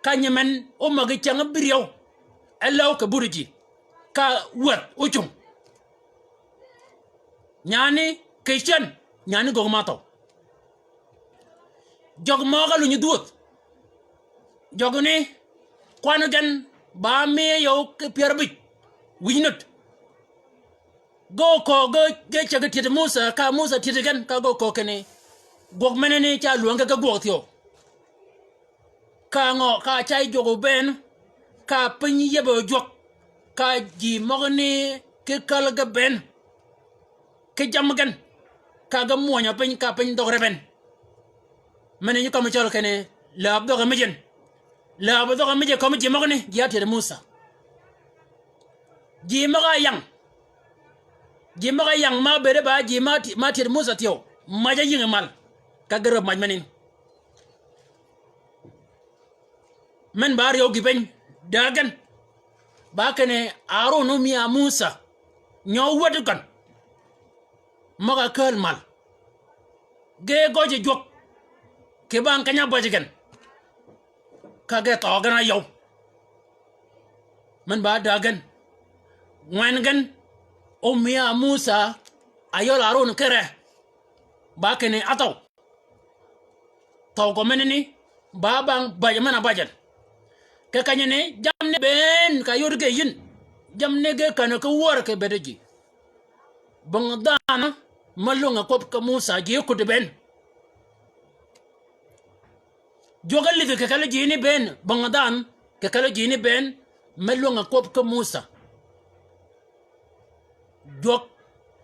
Ka nyimen ómägi cäng ábïryew. E läw kì buti ji. Ka wäth ócung. Nyani kì cen, nyani göggi ma thøw. Jøggi møg-a lunyi dhwödh. Jøggi ni, kwan gen ba miye yøw ki pyär bïj. Wïj nut. Ge oköög ge, ge cägi tyëddi Musà, ka Musà tyëddi gen, ka ge oköög kinni. Gwøg menani ca lwänge ge gwøg thyew. Ka ngø, ka ca jwøk obënn, ka piny yiebe ojwøk, ka ji møgani ki käl ge bënn. Ki jammì gen, ka ge mwønyø piny, ka piny dhøg reben. Mene nyi kømmi cøl kinni, läb dhøg-a mïjji en. Läb dhøg-a mïjji en kømmi ji møgani, ji átyëddi Musà. Ji møg-a yäng. Ji møg-a yäng ma bëëde ba ji ma ty-, ma tyëddi Musà thyew. Mac áyïnge mal. Ka ge räb mac menin. Men ba ryew gï piny, dääg gen. Ba kinni Aron ómïa Musà. Nyø wäd gøn. Møg-a kääl mal. Ge gøji jwøk. Kì bang keny-a bajji gen. Ka ge thøø gen áyøw. Men ba dääg gen. Ngwen gen. Ómïa Musà. Ayøl Aron kere. Ba kinni áthøw. Thøw gø menani, ba bang bajø men-a bajø en. Kì kenyani, jammì ni bënn ka yod ge yïn. Jammì ni ge känø ki wör kì bëëd ji. Bong dhanhø, me lwäng-a kwøb ki Musà ji kuddi bënn. Jwøk álïdhi kì kelli ji ni bënn, bong dhanhø, kì kelli ji ni bënn, me lwäng-a kwøb ki Musà. Jwøk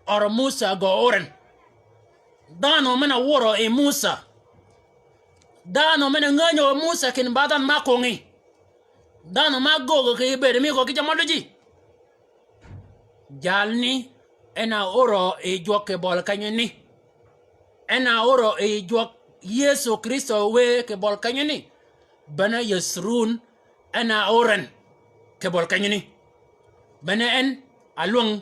ør Musà gø ör en. Dhanhø men-a wørø yi Musà. Dhanhø men-a ngänyi Musa kinni ba dhanhø ma kwøngi. Dhanhø ma göggi kì bëëdi mi gø ki jammì mø duji. Jalni en a órø yi jwøk kì bøli kenyani. En a órø yi jwøk Yëso Krïstø wë kì bøli kenyani. Bene Yëthrun en a ór en kì bøli kenyani. Bene en a lwøng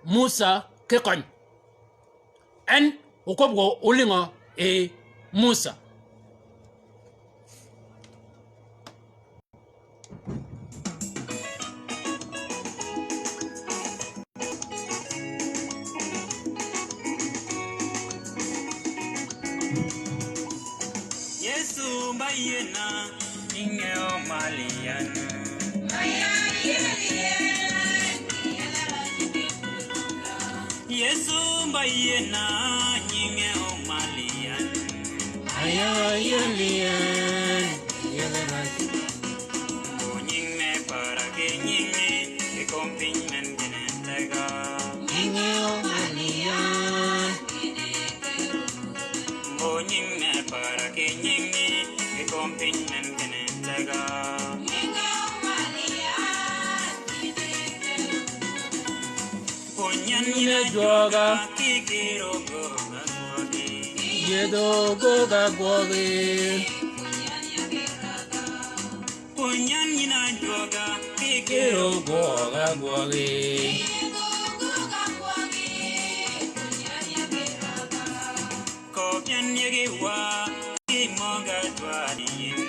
Musa ki køny. En okwøb gø olïngø yi Musa. Yëso mba yiena, nyinge omali yan. Yëso mba yiena, nyinge omali yan. Aya yeli yan. Mbo nying me para ki nyingi, ki kom piny men ginen tega. Nyingi omali yan. Mbo nying me para ki nyingi, ki kom piny men ginen tega. Pwöny yan yïn ajwøga. Yëdhø göggi agwøgi. Pwöny yan yïn ajwøga. Yëdhø göggi agwøgi. Köbbi yan yegi wa, ki møg-a dwaddi yïn.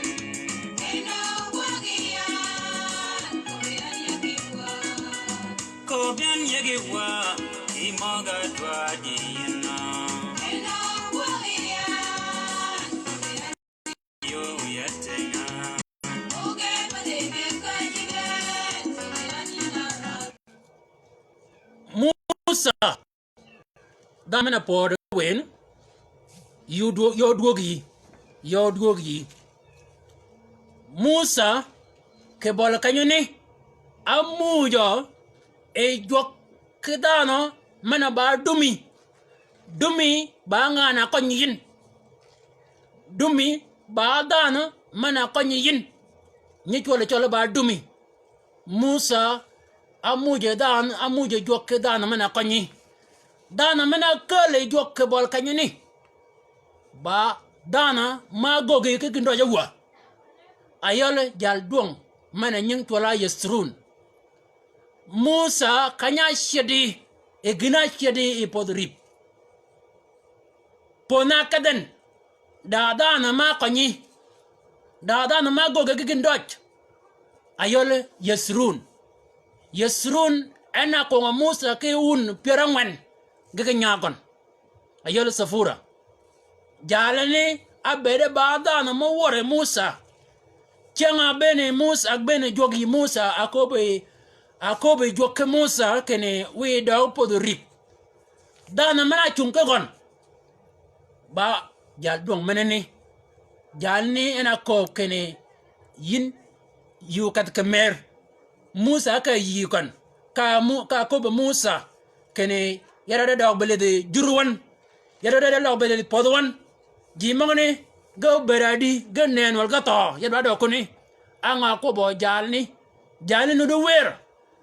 Köbbi yan yegi wa, ki møg-a dwaddi yïn. Yo yettinga. Musa. Dhanhø men-a pödø wen, yø dwø-, yø dwøg yï, yø dwøg yï. Musa, kì bøli kenyani, ámujø yi jwøk ki dhanhø men-a ba dumi. Dumi ba ngan-a kønyi yïn. Dumi ba dhanhø men-a kønyi yïn. Nyi cwøl cøl ba dumi. Musa, ámujø dhanhø, ámujø jwøk ki dhanhø men-a kønyi. Dhanhø men-a kääl yi jwøk kì bøli kenyani. Ba dhanhø ma göggi ki gïndøj áwäg. Ayøl jal dwøng men-a nying cwøl-a Yëthrun. Musa keny-a áceddi, yi gïn-a áceddi yi pödhi rïp. Pödh-a kedh en, da dhanhø ma kønyi, da dhanhø ma göggi ki gïndøj. Ayøl Yëthrun. Yëthrun en a kwøngø Musa ki wun pyär ángwen gi ki nyagøn. Ayøl Sefura. Jalani ábëëde ba dhanhø mø wør yi Musa. Cyäng-a ábëën yi Musa, ábëën yi jwøk yï Musa, aköbbi, aköbbi jwøk ki Musa kinni wiy døøg pödhi rïp. Dhanhø men-a ácung ki gøn. Ba jal dwøng menani. Jalni en a kööb kinni yïn yï okedh kì mër. Musa ka yï køn. Ka Mu-, ka köbbi Musa kinni ya dwaddi døøg bï lïdhi jur wøn. Ya dwaddi døøg bï lïdhi pödh wøn. Ji møgani ge óbëëd adi, ge nëën wøl ge thøø. Ya dwaddi døøg kuni. Á ngø ákwøbbø jalni. Jalni nuti wër.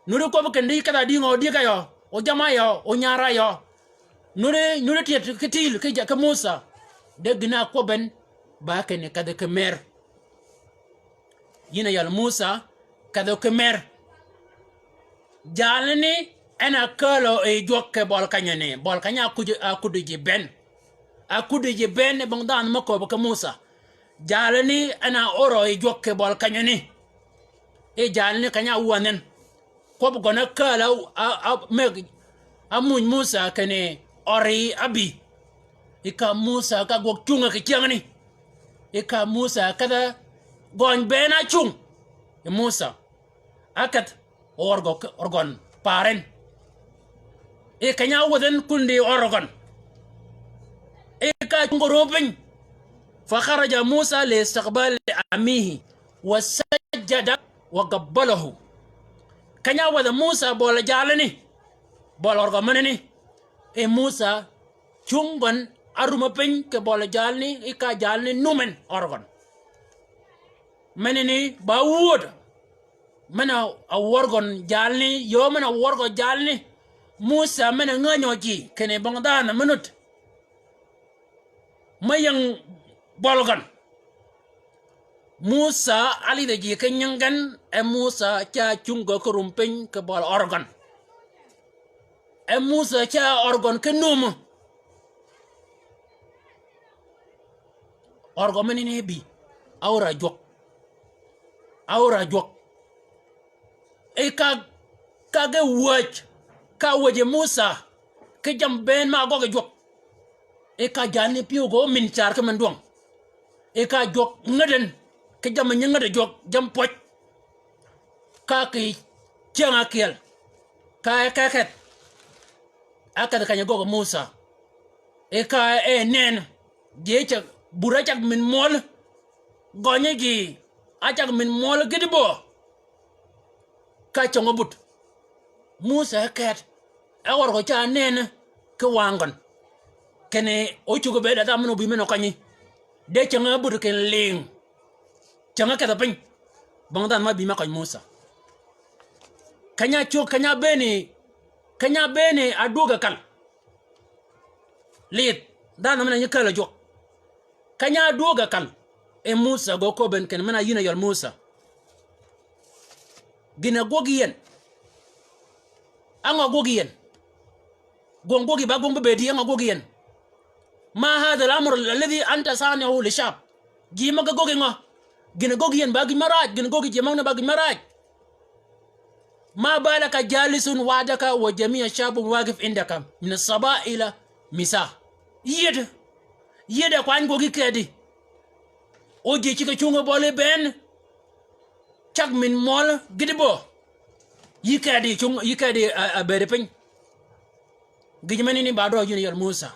Nuti kwøbbi kinni di kedh-a di ngø, dyëg-a yø, o jamm-a yø, o nyar-a yø. Nuti, nuti tyëd ki tiil ki ja-, ki Musa. De gïn-a ákwøbbi en ba kinni kedhi ki mër. Yïn a yal Musa, kedhi ki mër. Jalni en a kääl yi jwøk kì bøli kenyani, bøli keny-a ákuddi, ákuddi ji bënn. Ákuddi ji bënn bong dhanhø mø köbbi ki Musa. Jalni en a órø yi jwøk kì bøli kenyani. Yi jalni keny-a áwänhi en. Kwøb gøn ákääl á, á, á mëgg, ámuny Musa kinni ør yï ábï. Yi ka Musa ka gwøg cungø kì cyängani. Yi ka Musa kedh-a gøny bënn ácung. Yi Musa. Ákedh, ør gø, ør gøn, paar en. Yi keny-a áwädh en kun di ør gøn. Yi ka ácung gø rööb piny. فخرج موسى لاستقبال عمه وسجد وقبله. Keny-a áwädh Musa bøli jalani. Bøli ør gø menani. Yi Musa cung gøn Árumø piny kì bøli jalni, i ka jalni numen ørgøn. Menani ba wöd. Men-a wørgøn jalni, yöö men-a wørgø jalni. Musa men-a ngänyø ji, kinni bong dhanhø me nud. Me ying bølgøn. Musa álidhø ji ki nyingi gen, e Musa ca cunggø ki rum piny kì bøl ørgøn. E Musa ca ørgøn ki numø. Ørgø menani bï. Áwra jwøk. Áwra jwøk. I ka, ka ge wäj, ka wäj Musa, ki jammì bënn ma ágøggi jwøk. I ka jalni pyëw gø min car ki min dwøng. I ka jwøk ngädden, ki jammì nyi ngäddi jwøk, jammì pwøj. Ka kì cyäng ákyel. Ka e ke kedh. Ákedh keny-a ágøggi Musa. I ka e nënn. Ji ácag, but ácag min mwøl. Gønyi ji ácag min mwøl gïti böö. Ka cong-a but. Musa e ket. E wør gø ca nënn ki wang gøn. Kinni ócuggi bëëd a dhanhø men obï men okønyi. De cäng-a ábut kinni lïng. Cäng-a ákedhø piny. Bong dhanhø ma bï me køny Musa. Keny-a cög, keny-a bënni, keny-a bënni adwöggi kal. Lidh, dhanhø men-a nyi kälø jwøk. Keny-a dwöggi kal. E Musa gø köbben kinni men-a yïn a yøl Musa. Gïn-a gwøg yien. Á ngø gwøg yien. Gwøng gwøg yi ba gwøng be bëëdi, á ngø gwøg yien. ما هذا الأمر الذي أنت صانعه للشعب. Ji møg-a gwøg yi ngø. Gïn-a gwøg yien ba gïn mø raaj, gïn-a gwøg yi ji møgani ba gïn mø raaj. ما بالك جالس وحدك وجميع الشعب واقف عندك من الصباح إلى المساء. Yied. Yied a kwany gwøg yi kedi. O ji cigg-a cungi bøli bënn. Cag min mwøl gïti böö. Yi kedi cung, yi kedi a, a bëëdi piny. Gïj menani ba døøj yïn yøl Musa.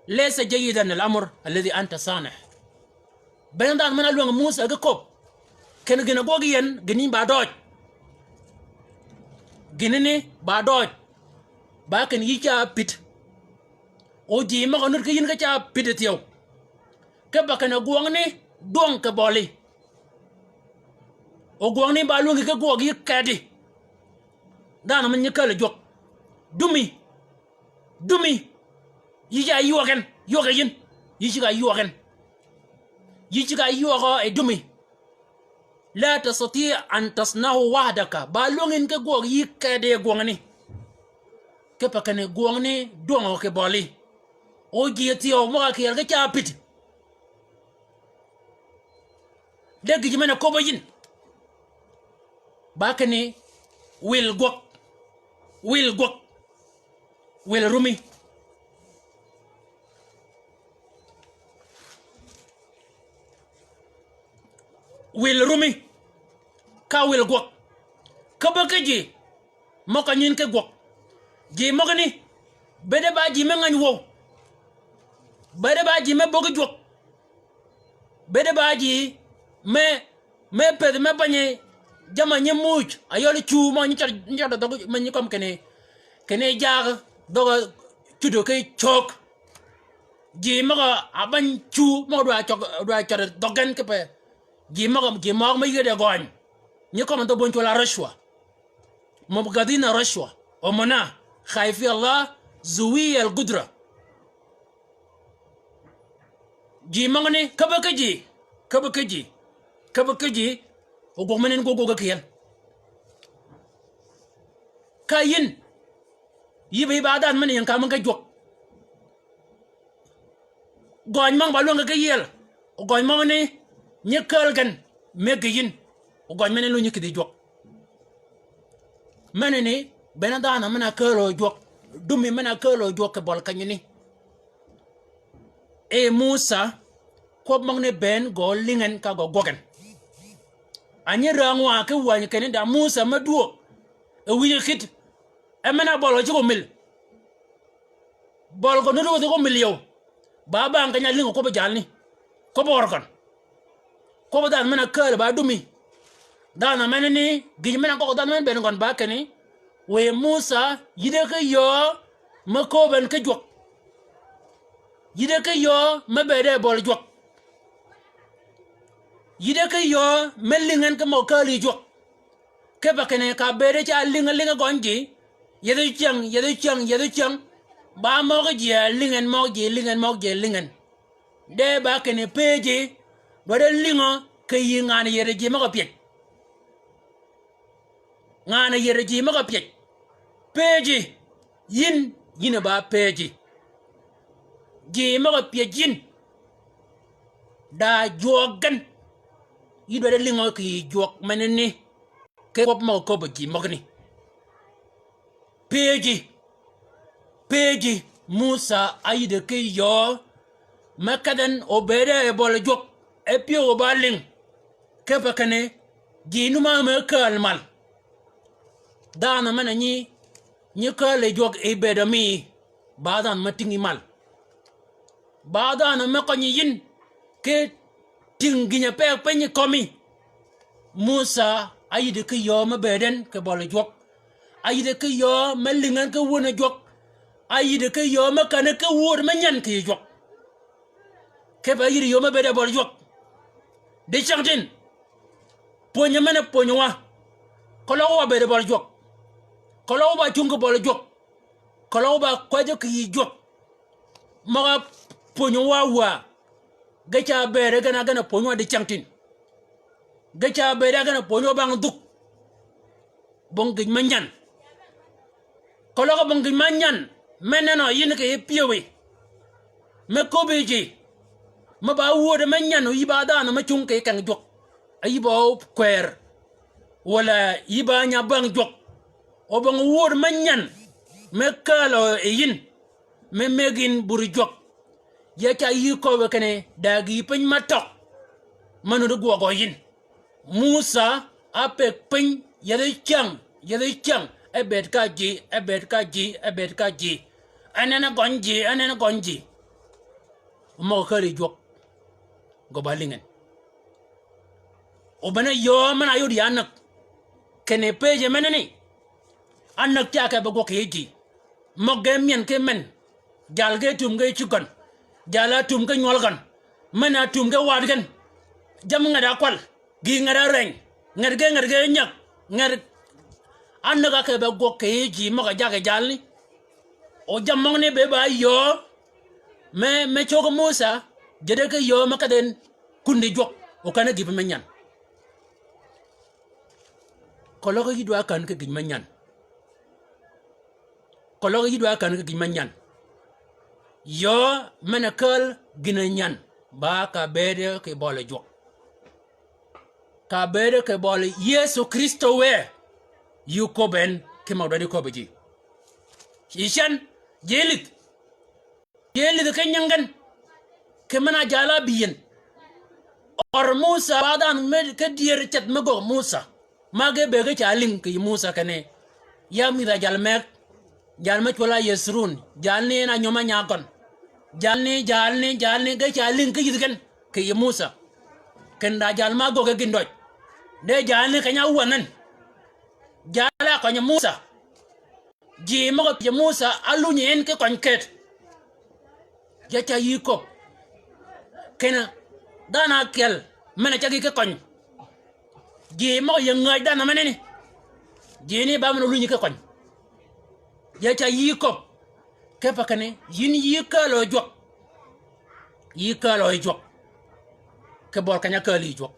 ليس جيدا الأمر الذي أنت صانعه. Bënn dhanhø men-a lwängi Musa ki köbb. Kinni gïn-a gwøg yien, gïn-a ba døøj. Gïn-a ni ba døøj. Ba kinni yï ca pïd. O ji møg-a nud ki yïn ki ca pïd thyew. Kipe kinni gwøngani dwøng kì bøli. O gwøngani ba lwängi ki gwøg yi kedi. Dhanhø men nyi kälø jwøk. Dumi. Dumi. Yï ca ywøg en. Ywøg yi yïn. Yï cigg-a ywøg en. Yï cigg-a ywøg e dumi. لا تستطيع أن تصنعه وحدك. Ba lwängi yïn ki gwøg yi kedi gwøngani. Kipe kinni gwøngani dwøngø kì bøli. O ji thyew møg-a kyeel ki ca pïd. De gïj men-a köbb-a yïn. Ba kinni wil gwøg. Wil gwøg. Wil rumi. Wil rumi. Ka wil gwøg. Köbbi ki ji. Møg-a nyin ki gwøg. Ji møgani. Bëëde ba ji me ngäny wøw. Bëëde ba ji me böggi jwøk. Bëëde ba ji me, me pëdhi me bänyi jamm-a nyi muuj. A yøl cu mø nyi cad, nyi cad dhøg me nyi kømmi kinni. Kinni jag dhøg-a cuddi ki cög. Ji møg-a bäny cu mø dwa cøg, dwa cad dhøg gen kipe. Ji møg-a, ji møg-a me yïëde gøny. Nyi kømmi dhø bony cwøl a rashwa. مبغضين الرشوة، أمناء، خائفي الله، ذوي القدرة. Ji møgani, käbbi ki ji, käbbi ki ji, käbbi ki ji, o gwøg men en gwøg gwøg ki yel. Ka yïn, yï be yï ba dhanhø men ying ka men ki jwøk. Gøny møg ba lwängi ki yiel. O gøny møgani nyi kääl gen me gïj yïn. O gøny men en lu nyi kïdhi jwøk. Menani bene dhanhø men-a kääl jwøk. Dumi men-a kääl jwøk kì bøl kenyani. E Musa, kwøb møgani bënn gø lïngi en ka gø gwøg en. A nyi räng wa ki wäny kinni da Musa me dwöög. E wïj kït. E men-a bøl gø ceg omïl. Bøl gø nuti wëthi ko mïl yøw. Ba bang keny-a lïngø kwøbbi jalni. Kwøbbi ørgøn. Kwøbbi dhanhø men-a kääl ba dumi. Dhanhø menani, gïj men-a gøggi dhanhø men bënn gøn ba kinni. Wiy Musa, yïddi ki yöö, me kööb en ki jwøk. Yïde ki yöö me bëëde bøli jwøk. Yïde ki yöö me lïngi en ki møg-a kääl yi jwøk. Kipe kinni kà bëëde ca lïngi lïngi gøny ji. Yethi cyäng, yethi cyäng, yethi cyäng. Ba møgi ji a lïngi en, møgi ji, lïngi en, møgi ji, lïngi en. De ba kinni pëëji, dwaddi lïngø kì yï ngan-a yïddi ji møg-a pyëj. Ngan-a yïddi ji møg-a pyëj. Pëëji, yïn, yïn a ba pëëji. Ji møg-a pyëj yïn. Da jwøøg gen. Yï dwaddi lïngø kì yï jwøk menani. Ki kwøb møg-a köbbi ji møgani. Pëëji, pëëji, Musa áyïddi ki yöö me kedh en obëëde yi bøli jwøk, e pyëw ba lïng. Kipe kinni, ji nume me kääl mal. Dhanhø men-a nyi, nyi kääl yi jwøk yi bëëd mi, ba dhanhø me tïngi mal. Ba dhanhø me kønyi yïn, ki tïng gïny-a peg piny yi kömi. Musa áyïddi ki yöö me bëëd en kì bøli jwøk. Áyïddi ki yöö me lïngi en ki wöni jwøk. Áyïddi ki yöö me känni ki wööd me nyän kì yï jwøk. Kipe áyïddi yöö me bëëde bøli jwøk. Dicängtïn. Pwönyi men-a pwönyi wa. Keløg wa bëëde bøli jwøk. Keløg wa cungi bøli jwøk. Keløg ba kwäjji kì yï jwøk. Møg-a pwönyi wa wäà. Ge ca bëëde gen a gen a pwönyi wa dicängtïn. Ge ca bëëde a gen a pwönyi wa bang dhuk. Bong gïj me nyän. Keløg bong gïj me nyän. Me nenø yïn kì yï pyëwí. Me köbbi ji. Me ba wööd me nyän yï ba dhanhø me cungi kì yï keng jwøk. A yï ba ókwër. Walà yï ba nya bang jwøk. O bong wööd me nyän. Me kääl yi yïn. Me mëggi yïn buri jwøk. Ya ca yï köbbi kinni, da gïï piny me tøg. Me nuti gwøgø yïn. Musa, ápëgg piny, yethi cyäng, yethi cyäng, e bëëd ka ji, e bëëd ka ji, e bëëd ka ji. En en gøny ji, en en gøny ji. Møg-a kääl yi jwøk. Gø ba lïngi en. O bene yöö men-a áyod ya ánäg. Kinni pëëji menani. Ánäg ca kebbi gwøg kì yij ji. Møg ge myën ki men. Jal ge tum ge cïg gøn. Jal a tum ge nywøl gøn. Men a tum ge waad gen. Jammì nged a kwal. Gï nged a reny. Nged ge, nged ge nyäg. Nged ánäg a kebbi gwøg kì yij ji møg-a jaggi jalni. O jammì møgani be ba yöö. Me, me cöggi Musa. Jäddi ki yöö me kedhi en. Kundi jwøk. O känni gïïb me nyän. Keløg yï dwa kän ki gïj me nyän. Keløg yï dwa kän ki gïj me nyän. Yöö men-a kääl gïn-a nyän. Ba kà bëëde kì bøli jwøk. Kà bëëde kì bøli Yëso Krïstø wë. Yï köbbi en ki møg-a dwaddi köbbi ji. Yi cen, ji lïdh. Ji lïdhi ki nyingi gen. Kì men-a jal-a ábï yïn. Ør Musa ba dhanhø me ki dyër ceth me göggi Musa. Ma ge bëëge ca lïng kì yï Musa kinni. Ya mïdh-a jal meg. Jal me cwøl-a Yëthrun. Jalni en a nyöm-a nya gøn. Jalni, jalni, jalni ge ca lïng ki yïdhi gen. Kì yï Musa. Kindi jal ma ágöggi gïndøj. De jalni keny-a áwänhøn. Jal-a ákønyi Musa. Ji møg-a pyëj Musa, álunyi en ki køny këëd. Ya ca yï köbbi. Kinni, dhanhø ákyel, men-a ca gï ki køny. Ji møg-a yï ngäj dhanhø menani. Ji ni ba men-a ólunyi ki køny. Ya ca yï köbbi. Kipe kinni, yïn yï kääl yi jwøk. Yï kääl yi jwøk. Ki bøl keny-a kääl yi jwøk.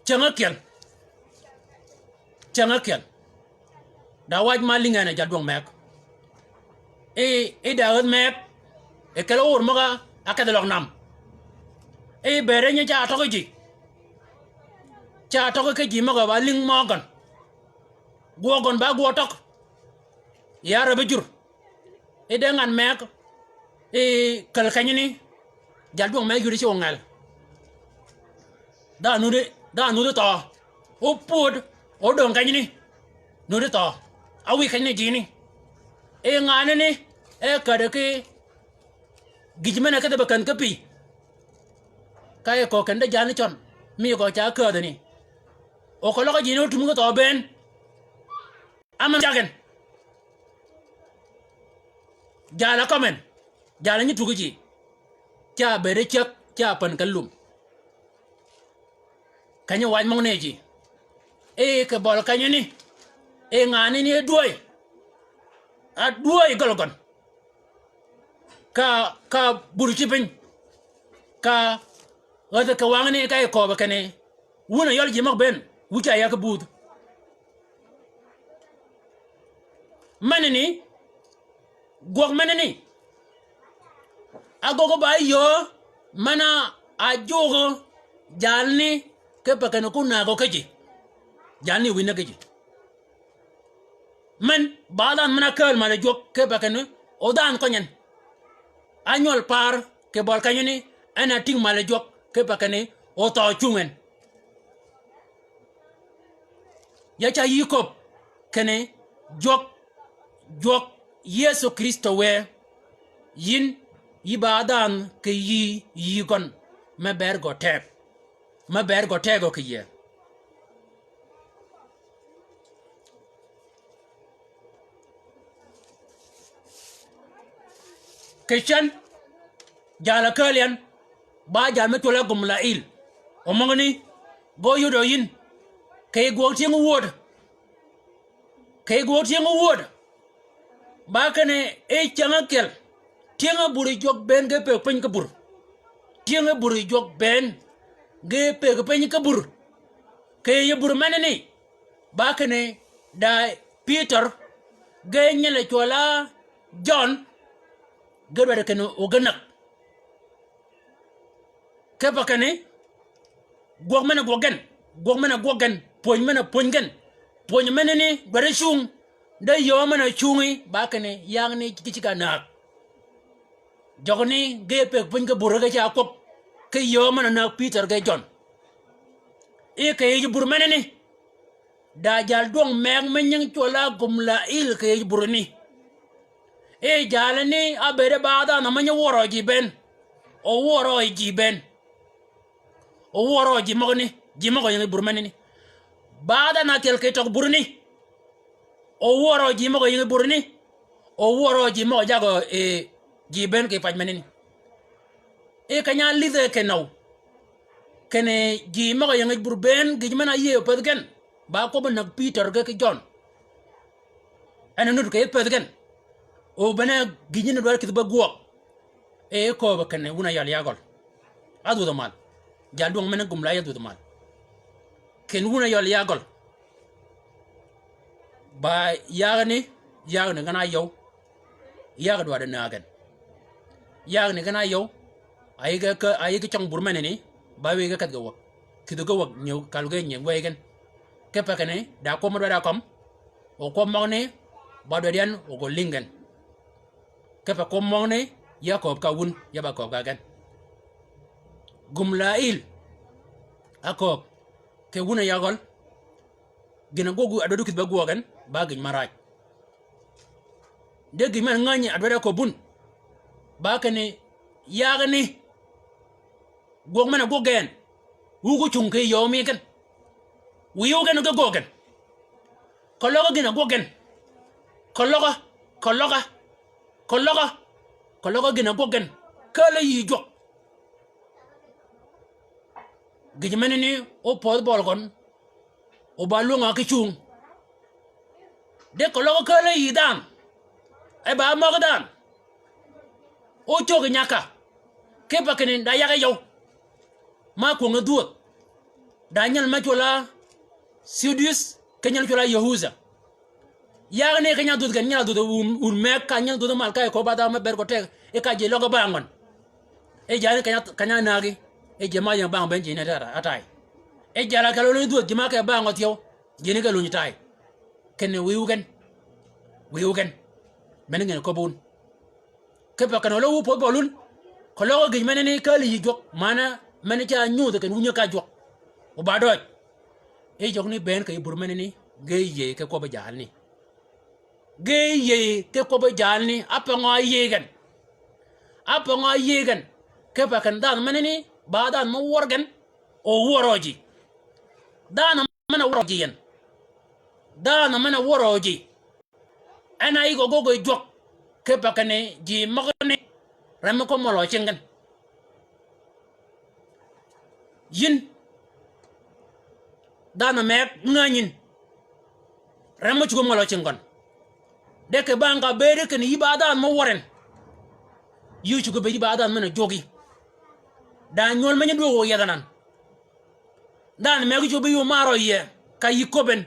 Cäng ákyel. Cäng ákyel. Da wac ma lïngi en a jaldwøng meg. I, i da ädh meg. I kelli ör møg-a ákedhi løg nam. I bëëde nyi ca tøggi ji. Ca tøggi ki ji møg-a ba lïng mø gøn. Gwøg gøn ba gwøg tøg. Ya räbbi jur. I de ngan meg, i käl kenyani, jaldwøng meg yudi ci wø ngel. Da nudhi, da nudhi thøø. Opwöd, odöng kenyani, nudhi thøø. Awi kenyani jini. I nganani, e käddi ki, gïj men-a kedhi be kän ki pï. Ka e köög kende jalni cøn, mi gø ca kädhani. O keløg jini otum ki thøø bënn. Amen jagen. Jal-a kømmen. Jal nyi tugi ji. Ca bëëd cyäg, ca pän ka lum. Keny-a wac møgani ji. E kì bøli kenyani. E nganani e dwöy. A dwöy gøl gøn. Ka, ka bur ci piny. Ka ädhi kì wangani ka e kööbø kinni. Wun a yøl ji møg bënn, wu ca yag ki budh. Menani, gwøg menani. Agöggi ba yöö, men-a ajugø jalni kipe kinni ku nägø ki ji. Jalni wïnne ki ji. Men, ba dhanhø men-a kääl mal jwøk kipe kinni, o dhanhø køny en. Ánywøl paar kì bøli kenyani, en a tïng mal jwøk kipe kinni, o thøø cung en. Ya ca yï köbbi kinni, jwøk, jwøk Yëso Krïstø wë, yïn, yï ba dhanhø kì yï, yï gøn, me ber gø teg. Me ber gø tegø kì yïe. Kì cen, jal a kääl yan, ba jal me cwøl a Gumlail. O møgani, gø yudø yïn, kì gwøg tyëng wöd. Kì gwøg tyëng wöd. Ba kinni e cyäng ákyel. Tyëng bur jwøk bënn ge pëggi piny ki bur. Tyëng bur jwøk bënn ge pëggi piny ki bur. Kì yij bur menani. Ba kinni da Pïtør. Ge nyel cwøl a Jøn. Ge dwaddi kinni o ge näg. Kipe kinni, gwøg men-a gwøg gen, gwøg men-a gwøg gen, pwöny men-a pwöny gen, pwöny menani, dwaddi cung, de yöö men-a cungi, ba kinni, yagni ki ceg-a näg. Jøgani, ge pëggi piny ki bur ge ca kwøb, ki yöö men-a näg Pïtør ge Jøn. E kì yij bur menani, da jal dwøng meg me nying cwøl a Gumlail kì yij burani. E jalani ábëëde ba dhanhø me nyi wørø ji bënn. O wørø ji bënn. O wørø ji møgani, ji møg-a ying bur menani. Ba dhanhø ákyel kì tøg burani. O wørø ji møg-a ying burani. O wørø ji møg-a jagø, e, ji bënn kì pac menani. E keny-a álidhe kinøw. Kinni ji møg-a ying bur bënn, gïj men-a áyïëy o pëthi gen. Ba kwøbbi näg Pïtør ge ki Jøn. En a nud kì pëthi gen. O bene gïjni dwaddi kïdhi be gwøg. E kööbø kinni wun a yøl ya gøl. Ádhwödhø mal. Jal dwøng men-a Gumlail ádhwödhø mal. Kinni wun a yøl ya gøl. Ba yagani, yagani gen-a áyøw. Yag dwaddi näg gen. Yagni gen-a áyøw. A yï ge ke, a yï ge cøng bur menani, ba wëy ge kedh ge wäg. Kïdhi ge wäg, nyëw, kalu ge nyëw wëy gen. Kipe kinni, da kwøb me dwaddi a kømmi. O kwøb møgani, ba dwaddi yan, o gø lïng gen. Kipe kwøb møgani, ya kööb ka wun, ya ba kööb ka gen. Gumlail. Ákööb. Kì wun a yagøl. Gïn-a gwøg a dwaddi kïdhi be gwøg gen, ba gïj ma raj. De gïj men-a ngänyi a dwaddi a köbbi wun. Ba kinni, yagani. Gwøg men-a gwøg gen. Wu gø cung kì yöö mi gen. Wiy wu gen ge gwøg gen. Keløg gïn-a gwøg gen. Keløg, keløg, keløg, keløg gïn-a gwøg gen. Kääl yï jwøk. Gïj menani, o pödhi bøli gøn. O ba lwøng-a ki cung. De keløg kääl yï dhanhø. E ba møg dhanhø. O cöggi nyaka. Kipe kinni da yag e yøw. Ma kwöngi dhwödh. Da nyel me cwøl a Theudas, ki nyel cwøl a Yehudha. Yagni keny-a dhwödh gen nyel a dhwödh wun, wun meg ka nyel dhwödh mal ka e köbbi ba dhanhø me ber gø teg, e ka ji løg ge bang gøn. E jani keny-a, keny-a nägi, e ji ma ying bang bënn ji ne tara, atay. E jal a keløg lunyi dhwödh ji ma ke bang gø thyew, ji ni ke lunyi tay. Kinni wiy wu gen. Wiy wu gen. Men ngen köbbi wun. Kipe kinni oløg wu pödhi bøl wun. Keløg gïj menani kääl yï jwøk. Mana men-a ca nyudhi kinni wun yi ka jwøk. O ba døj. E jwøk ni bënn kì yij bur menani. Ge yïëy ki kwøbbi jalni. Ge yïëy ki kwøbbi jalni. Ápøngø áyïëy gen. Ápøngø áyïëy gen. Kipe kinni dhanhø menani. Ba dhanhø me wør gen. O wørø ji. Dhanhø men-a wørø ji en. Dhanhø men-a wørø ji. En a yï gø gøggi jwøk. Kipe kinni ji møgani. Remme ko møl-a cing gen. Yïn, dhanhø meg ngänyin. Remme cuggi møl-a cing gøn. De kì bang ka bëëdi kinni yï ba dhanhø mø wøren. Yï cuggi bëëdi ba dhanhø men-a jwøggi. Da nywøl me nyi dwøg-a yethi nan. Dhanhø meg cuggi yuu mar-a yie, ka yï köbben.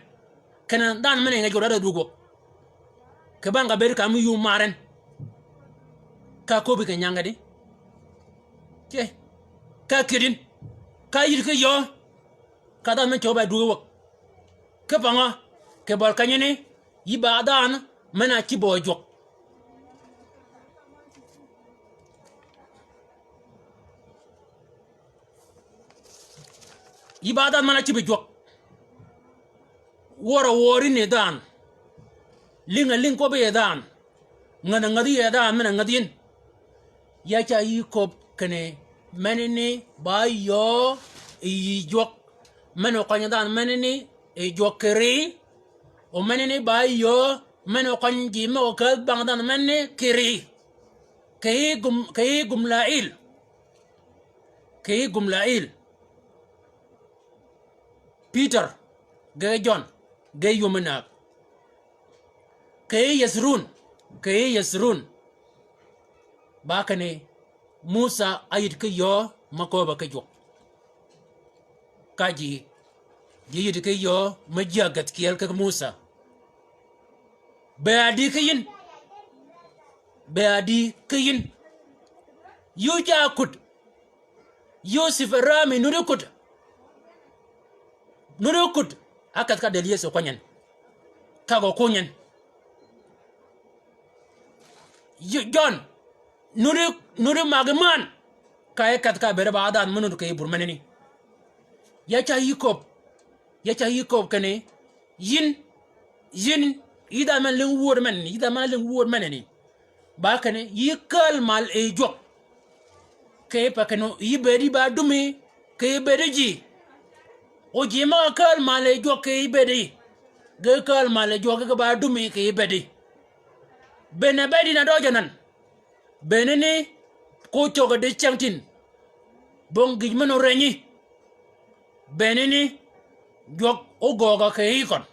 Kinni dhanhø men-a ying-a jwøk da dwøg wäg. Kì bang ka bëëdi ka mi yuu mar en. Ka köbbi kì nyangedi. Cë. Ka kyëdin. Ka yïddi ki yöö. Ka dhanhø men cøw ba dwøg wäg. Kipe ngø? Kì bøl kenyani, yï ba dhanhø men-a cïb-a jwøk. Yï ba dhanhø men-a cïb-a jwøk. Wør-a wør yïn yi dhanhø. Lïng-a lïng kwøbbi yi dhanhø. Ngädh-a ngädhi yi dhanhø men-a ngädhi yïn. Ya ca yï köbbi kinni menani ba yöö yi jwøk. Men-a okønyi dhanhø menani yi jwøk kì rií. O menani ba yöö men-a okønyi ji møg-a käädh bang dhanhø menani kì rií. Kì yï gum, kì yï gum la il. Kì yï gum la il. Pïtør, ge Jøn, ge yï yum mi näg. Kì yï Yëthrun, kì yï Yëthrun. Ba kinni, Musà áyïddi ki yöö me kööbø ki jwøk. Ka ji, ji yïddi ki yöö me ji-a gäthkyel ki Musà. Be a dï ki yïn. Be a dï ki yïn. Yuu ca kud. Yoseph Rami nuti kud. Nuti kud. Áketh ka dël Yëso kwany en. Ka gø kuny en. Yu-, Jøn. Nuti, nuti magi män. Ka e keth ka bëëde ba dhanhø mø nuti kì yij bur menani. Ya ca yï köbbi. Ya ca yï köbbi kinni. Yïn. Yïn. Yï dhanhø men lïng wööd menani. Yï dhanhø men lïng wööd menani. Ba kinni. Yï kääl mal yi jwøk. Kì yij pa kinni. Yï bëëdi ba dumi. Kì yij bëëdi ji. O ji møg-a kääl mal yi jwøk kì yij bëëdi. Ge kääl mal yi jwøk ge ba dumi kì yij bëëdi. Bënn-a bëëdi na døøj anan. Bënani ko cöggi di cengtin. Bong gïj men-a órenyi. Bënani jwøk ógöögø kì yï køn.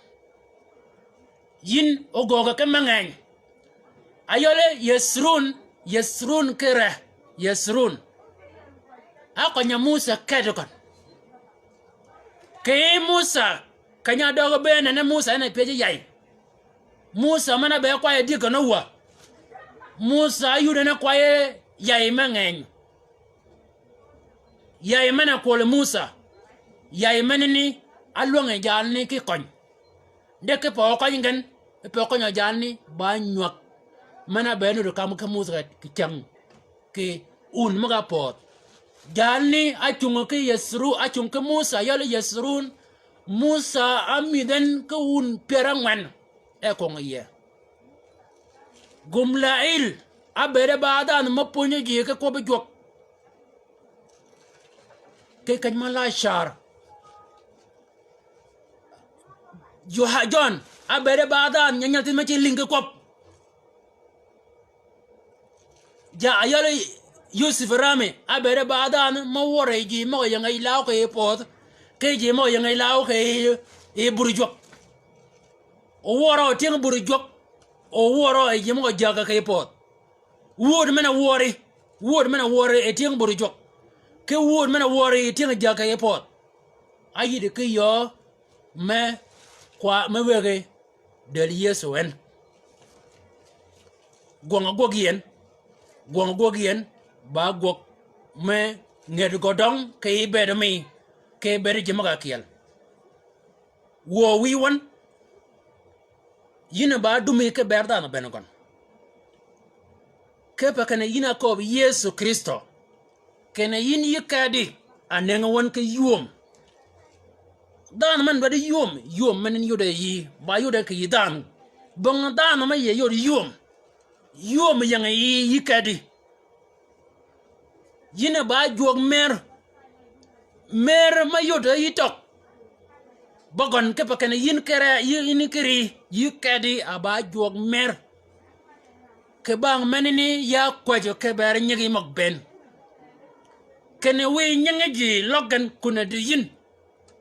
Yïn ógöögø ki me ngeny. Ayøli Yëthrun, Yëthrun ki re, Yëthrun. Ákøny-a Musà kedi køn. Kì yij Musà, keny-a døøg bënn en Musà en a pyëj yay. Musà men-a be kwayø dyëg gøn-a wä. Musà áyud en a kwayø yay me ngeny. Yay men-a kwøli Musà. Yay menani álwängi jalni ki køny. De kipe ókøny gen, kipe ókønyø jalni ba nywäg. Men-a be nuti kam ki Musà kì cäng. Kì wun møg-a pöödh. Jalni ácungi ki Yëthru, ácungi ki Musà, yøli Yëthrun. Musà ámïdh en ki wun pyär ángwen. E kwøng yie. Gum la il, ábëëde ba dhanhø me pwönyi ji ki kwøbbi jwøk. Ki keny ma la car. Yoha-, Jøn, ábëëde ba dhanhø nyanyalthin me ci lïng ki kwøb. Ja ayøli Yoseph Rami, ábëëde ba dhanhø me wør yi ji møg-a ying-a yi law kì yij pöödh, ki ji møg-a ying-a yi law kì yij, yij buri jwøk. O wør-a o tyëng buri jwøk, o wør-a yi ji møg-a jägg kì yij pöödh. Wööd men-a wøri, wööd men-a wøri yi tyëng buri jwøk. Ki wööd men-a wøri yi tyëng jägg kì yij pöödh. Áyïddi ki yöö me kwa, me wëggi dël Yëso en. Gwøng-a gwøg yi en, gwøng-a gwøg yi en, ba gwøg me nged gø døng kì yij bëëd mi, kì yij bëëd ji møg-a kyel. Wuö wïy wøn, yïn a ba dumi ki ber dhanhø bënn gøn. Kipe kinni yïn a köbbi Yëso Krïstø. Kinni yïn yï kedi, a nëngi wøn ki ywöm. Dhanhø men dwaddi ywöm, ywöm men yïn yode yï, ba yode kì yï dhanhø. Bong dhanhø me yie yod ywöm. Ywöm ying-a yï, yï kedi. Yïn a ba jwøk mer. Mer me yod yï tøg. Bøgøn kipe kinni yïn kere, yï, yïn kiri, yï kedi a ba jwøk mer. Kì bang menani ya kwäjji kì beri nyigi møg bënn. Kinni wiy nyingi ji løg gen kun-a di yïn.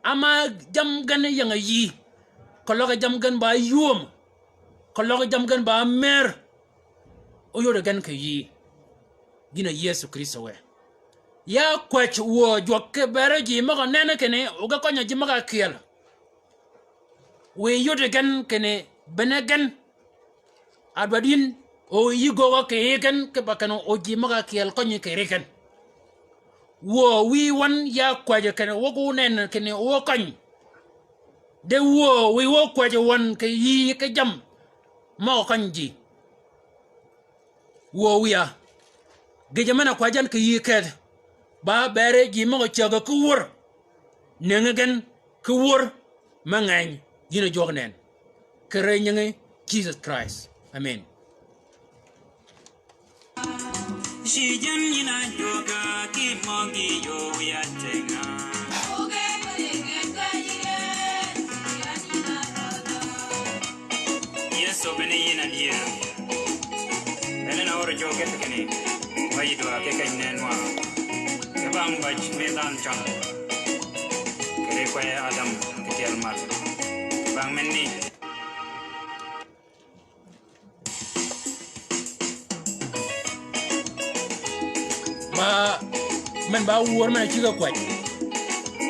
Ama jammì gen ying-a yïí. Keløg jammì gen ba ywööm. Keløg jammì gen ba mër. Óyode gen kì yïí. Yïn a Yëso Krïstø wë. Ya kwäjji wuö jwøk kì beri ji møg-a nenni kinni o ge kønyi ji møg-a kyel. Wiy yodi gen kinni bëne gen. Adwaddi yïn o yï göögø kì yï gen kì ba kinni o ji møg-a kyel kønyi kì ri gen. Wuö wiy wøn ya kwäjji kinni wø gu nenni kinni wø køny. De wuö wiy wø kwäjji wøn kì yïí ki jammì møg-a køny ji. Wuö wiya. Gïjø men-a kwäjji yan kì yïí kedhi. Ba beri ji møg-a cägø ki wör. Nëngi gen ki wör me ngeny yïn a jwøk nënn. Kì ri nyingi Jisøs Krist. Amen. Ci jän yïn a jwøk-a ki møg-a yöö wiya tënga. Yëso bene yïn a dyër. Bene na ör jwøk kinni, wa yï dwäg ki keny nënnwa. Kì bang bäj mi dhanhø cøn. Kì ri kwey Adam kì tyel mal. Kì bang menni. Ba, men ba wör men-a cïg-a kwäj.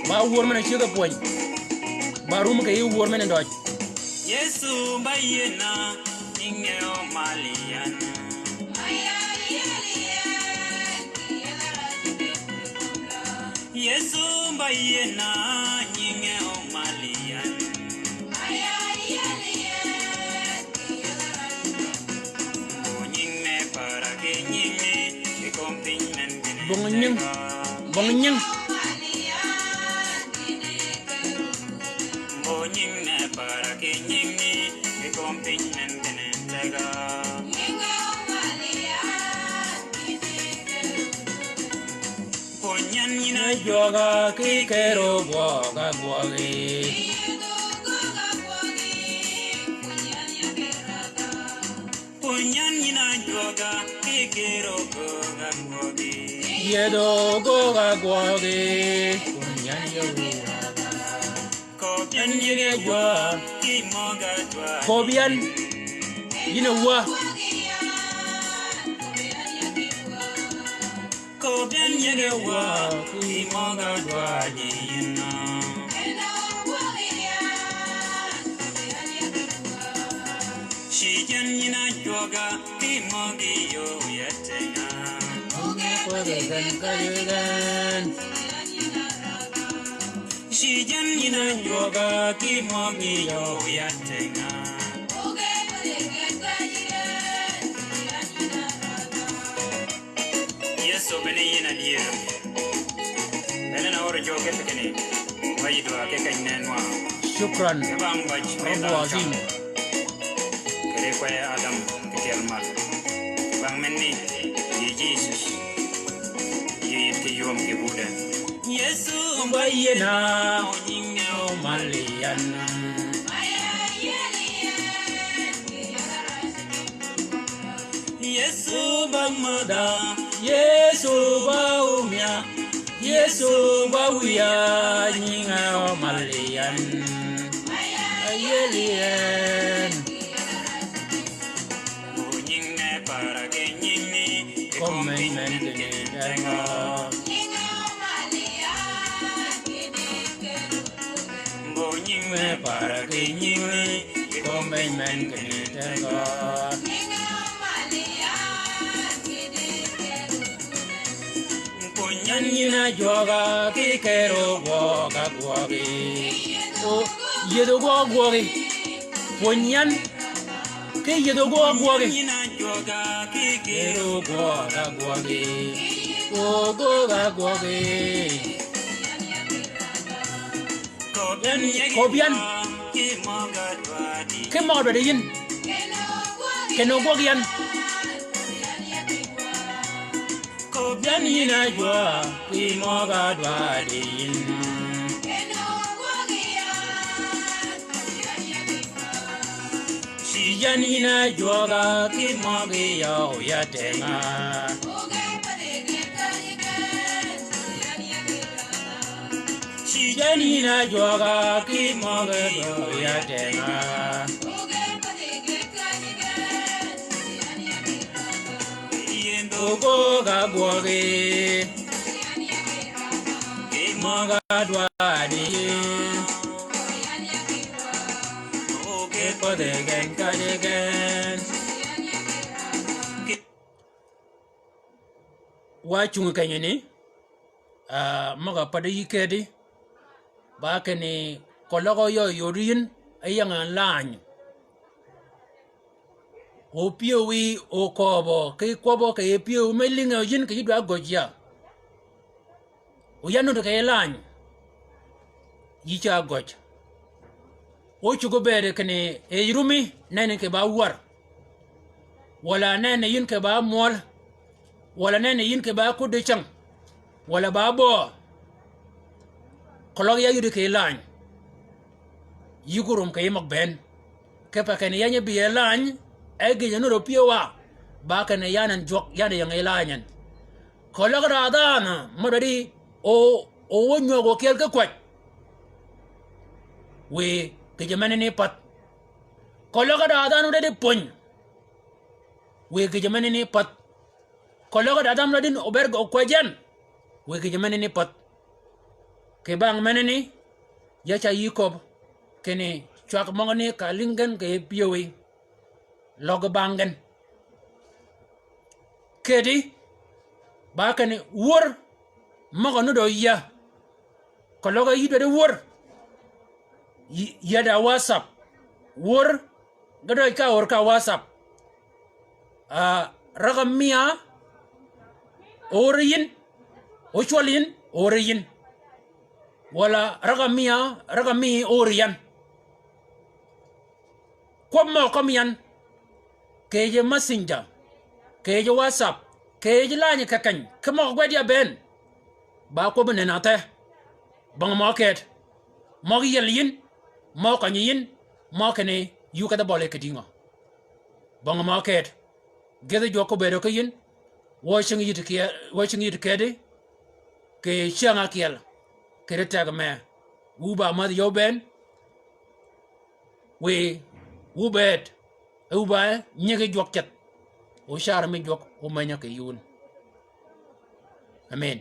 Ba wör men-a cïg-a pwöny. Ba rum kì yï wör men-a døj. Yëso ba yiena, nyinge omal yan. Yëso ba yiena, nyinge omal yan. Bong nying me para ki nyingi, ki kom piny men gini. Bong nying. Bong nying. Mbo nying me para ki nyingi, ki kom piny men gini tega. Pwöny yan yïn a jwøk-a ki kero gwøg-a gwøgi. Pwöny yan yïn a jwøk-a ki kero gwøg-a gwøgi. Yedhø gwøg-a gwøgi. Pwöny yan yïn a jwøk-a. Köbbi yan yïn a gwøg-a ki møg-a dwaadi. Köbbi yan yïn a wä. Köbbi yan yïn a gwøg-a ki møg-a dwaadi yïn a. Ci jän yïn a jwøk-a ki møg-a yöö wiya tënga. Ci jän yïn a jwøk-a ki møg-a yöö wiya tënga. Yëso bene yïn a dyër. Bene na ör jwøk kinni, wa yï dwäg ki keny nënnwa. Shukran. Kì bang bäj mi dhanhø cøn. Kì ri kwey Adam kì tyel mal. Kì bang menni, yï Jisøs. Yï yïd ki ywöm ki budø. Yëso ba yiena, o nyinge omal yan. Yëso ba mädha, Yëso ba umya, Yëso ba wiya, nyinge omal yan. Ayel yan. Mbo nying me para ki nyingi, ki kom piny men gini tega. Mbo nying me para ki nyingi, ki kom piny men gini tega. Pwöny yan yïn a jwøk-a ki kero gwøg-a gwøgi. O, yedhø gwøg-a gwøgi. Pwöny yan ki yedhø gwøg-a gwøgi. Kero gwøg-a gwøgi. O, gwøg-a gwøgi. Köbbi yan. Ki møg-a dwaadi yïn. Kinni o gwøg yan. Köbbi yan yïn a jwøk ki møg-a dwaadi yïn. Yan yin a jwøga ki møgi ya o ya tenga. Ci yan yin a jwøga ki møgi ya o ya tenga. Yin dhugo ga gwøgi. Ki møga dwani. Oke, kodhe gen, kodhe gen. Wa cungi kenyini, ah, møg-a päddi yï kedi, ba kinni keløg yø yod yïn, e ying-a lany. O pyëwí, o kööbø, ki kwøbbø, kì yij pyëwí me lïnge yïn kì yij dwa göj ya. O yan nuti kì yij lany. Yï ca göj. O cuggi bëëd kinni e yij rumi, nenni kì ba wär. Walà nenni yïn kì ba mwøl. Walà nenni yïn kì ba kuddi cäng. Walà ba böö. Keløg ya yudi kì yij lany. Yï gu rum kì yij møg bënn. Kipe kinni yany bï yi lany, e gïjø nuti pyëwa. Ba kinni yan en jwøk, yan yi ying-a yi lany en. Keløg da dhanhø, mø dwaddi, o, o wø nywöög o kyel ki kwäj. Wiy gïjø menani pädh. Keløg da dhanhø mø dwaddi pwöny. Wiy gïjø menani pädh. Keløg da dhanhø mø dwaddi ober o kwäj yan. Wiy gïjø menani pädh. Kì bang menani, ya ca yï köbbi, kinni cwag møgani ka lïng gen kì yij pyëwí. Løggi bang gen. Kedi, ba kinni wör, møg-a nuti ya. Keløg yï dwaddi wör. Yï, ya da WhatsApp. Wör, ge døj ka wör ka WhatsApp. Ah, ragam mi a, o wör yïn, o cwøl yïn, o wör yïn. Walà ragam mi a, ragam mi o wör yan. Kwøb mø kømmi yan, kì yij Messenger, kì yij WhatsApp, kì yij lany kì keny, ki møg-a gwed ya bënn. Ba kwøbbi nenni athe. Bang mø ked. Møg-a yiel yïn, mø kønyi yïn, mø kinni yï kedhi bøli kì dïngø. Bang mø ked. Gïdhi jwøk óbëëdø ki yïn, wø cing yït kyel, wø cing yït kedi, kì cyäng ákyel, kì ri teg mee. Wu ba mädhi yøw bënn, wiy, wu bëëd, e wu ba nyigi jwøk ceth, o car mi jwøk ómenyø kì yï wun. Amen.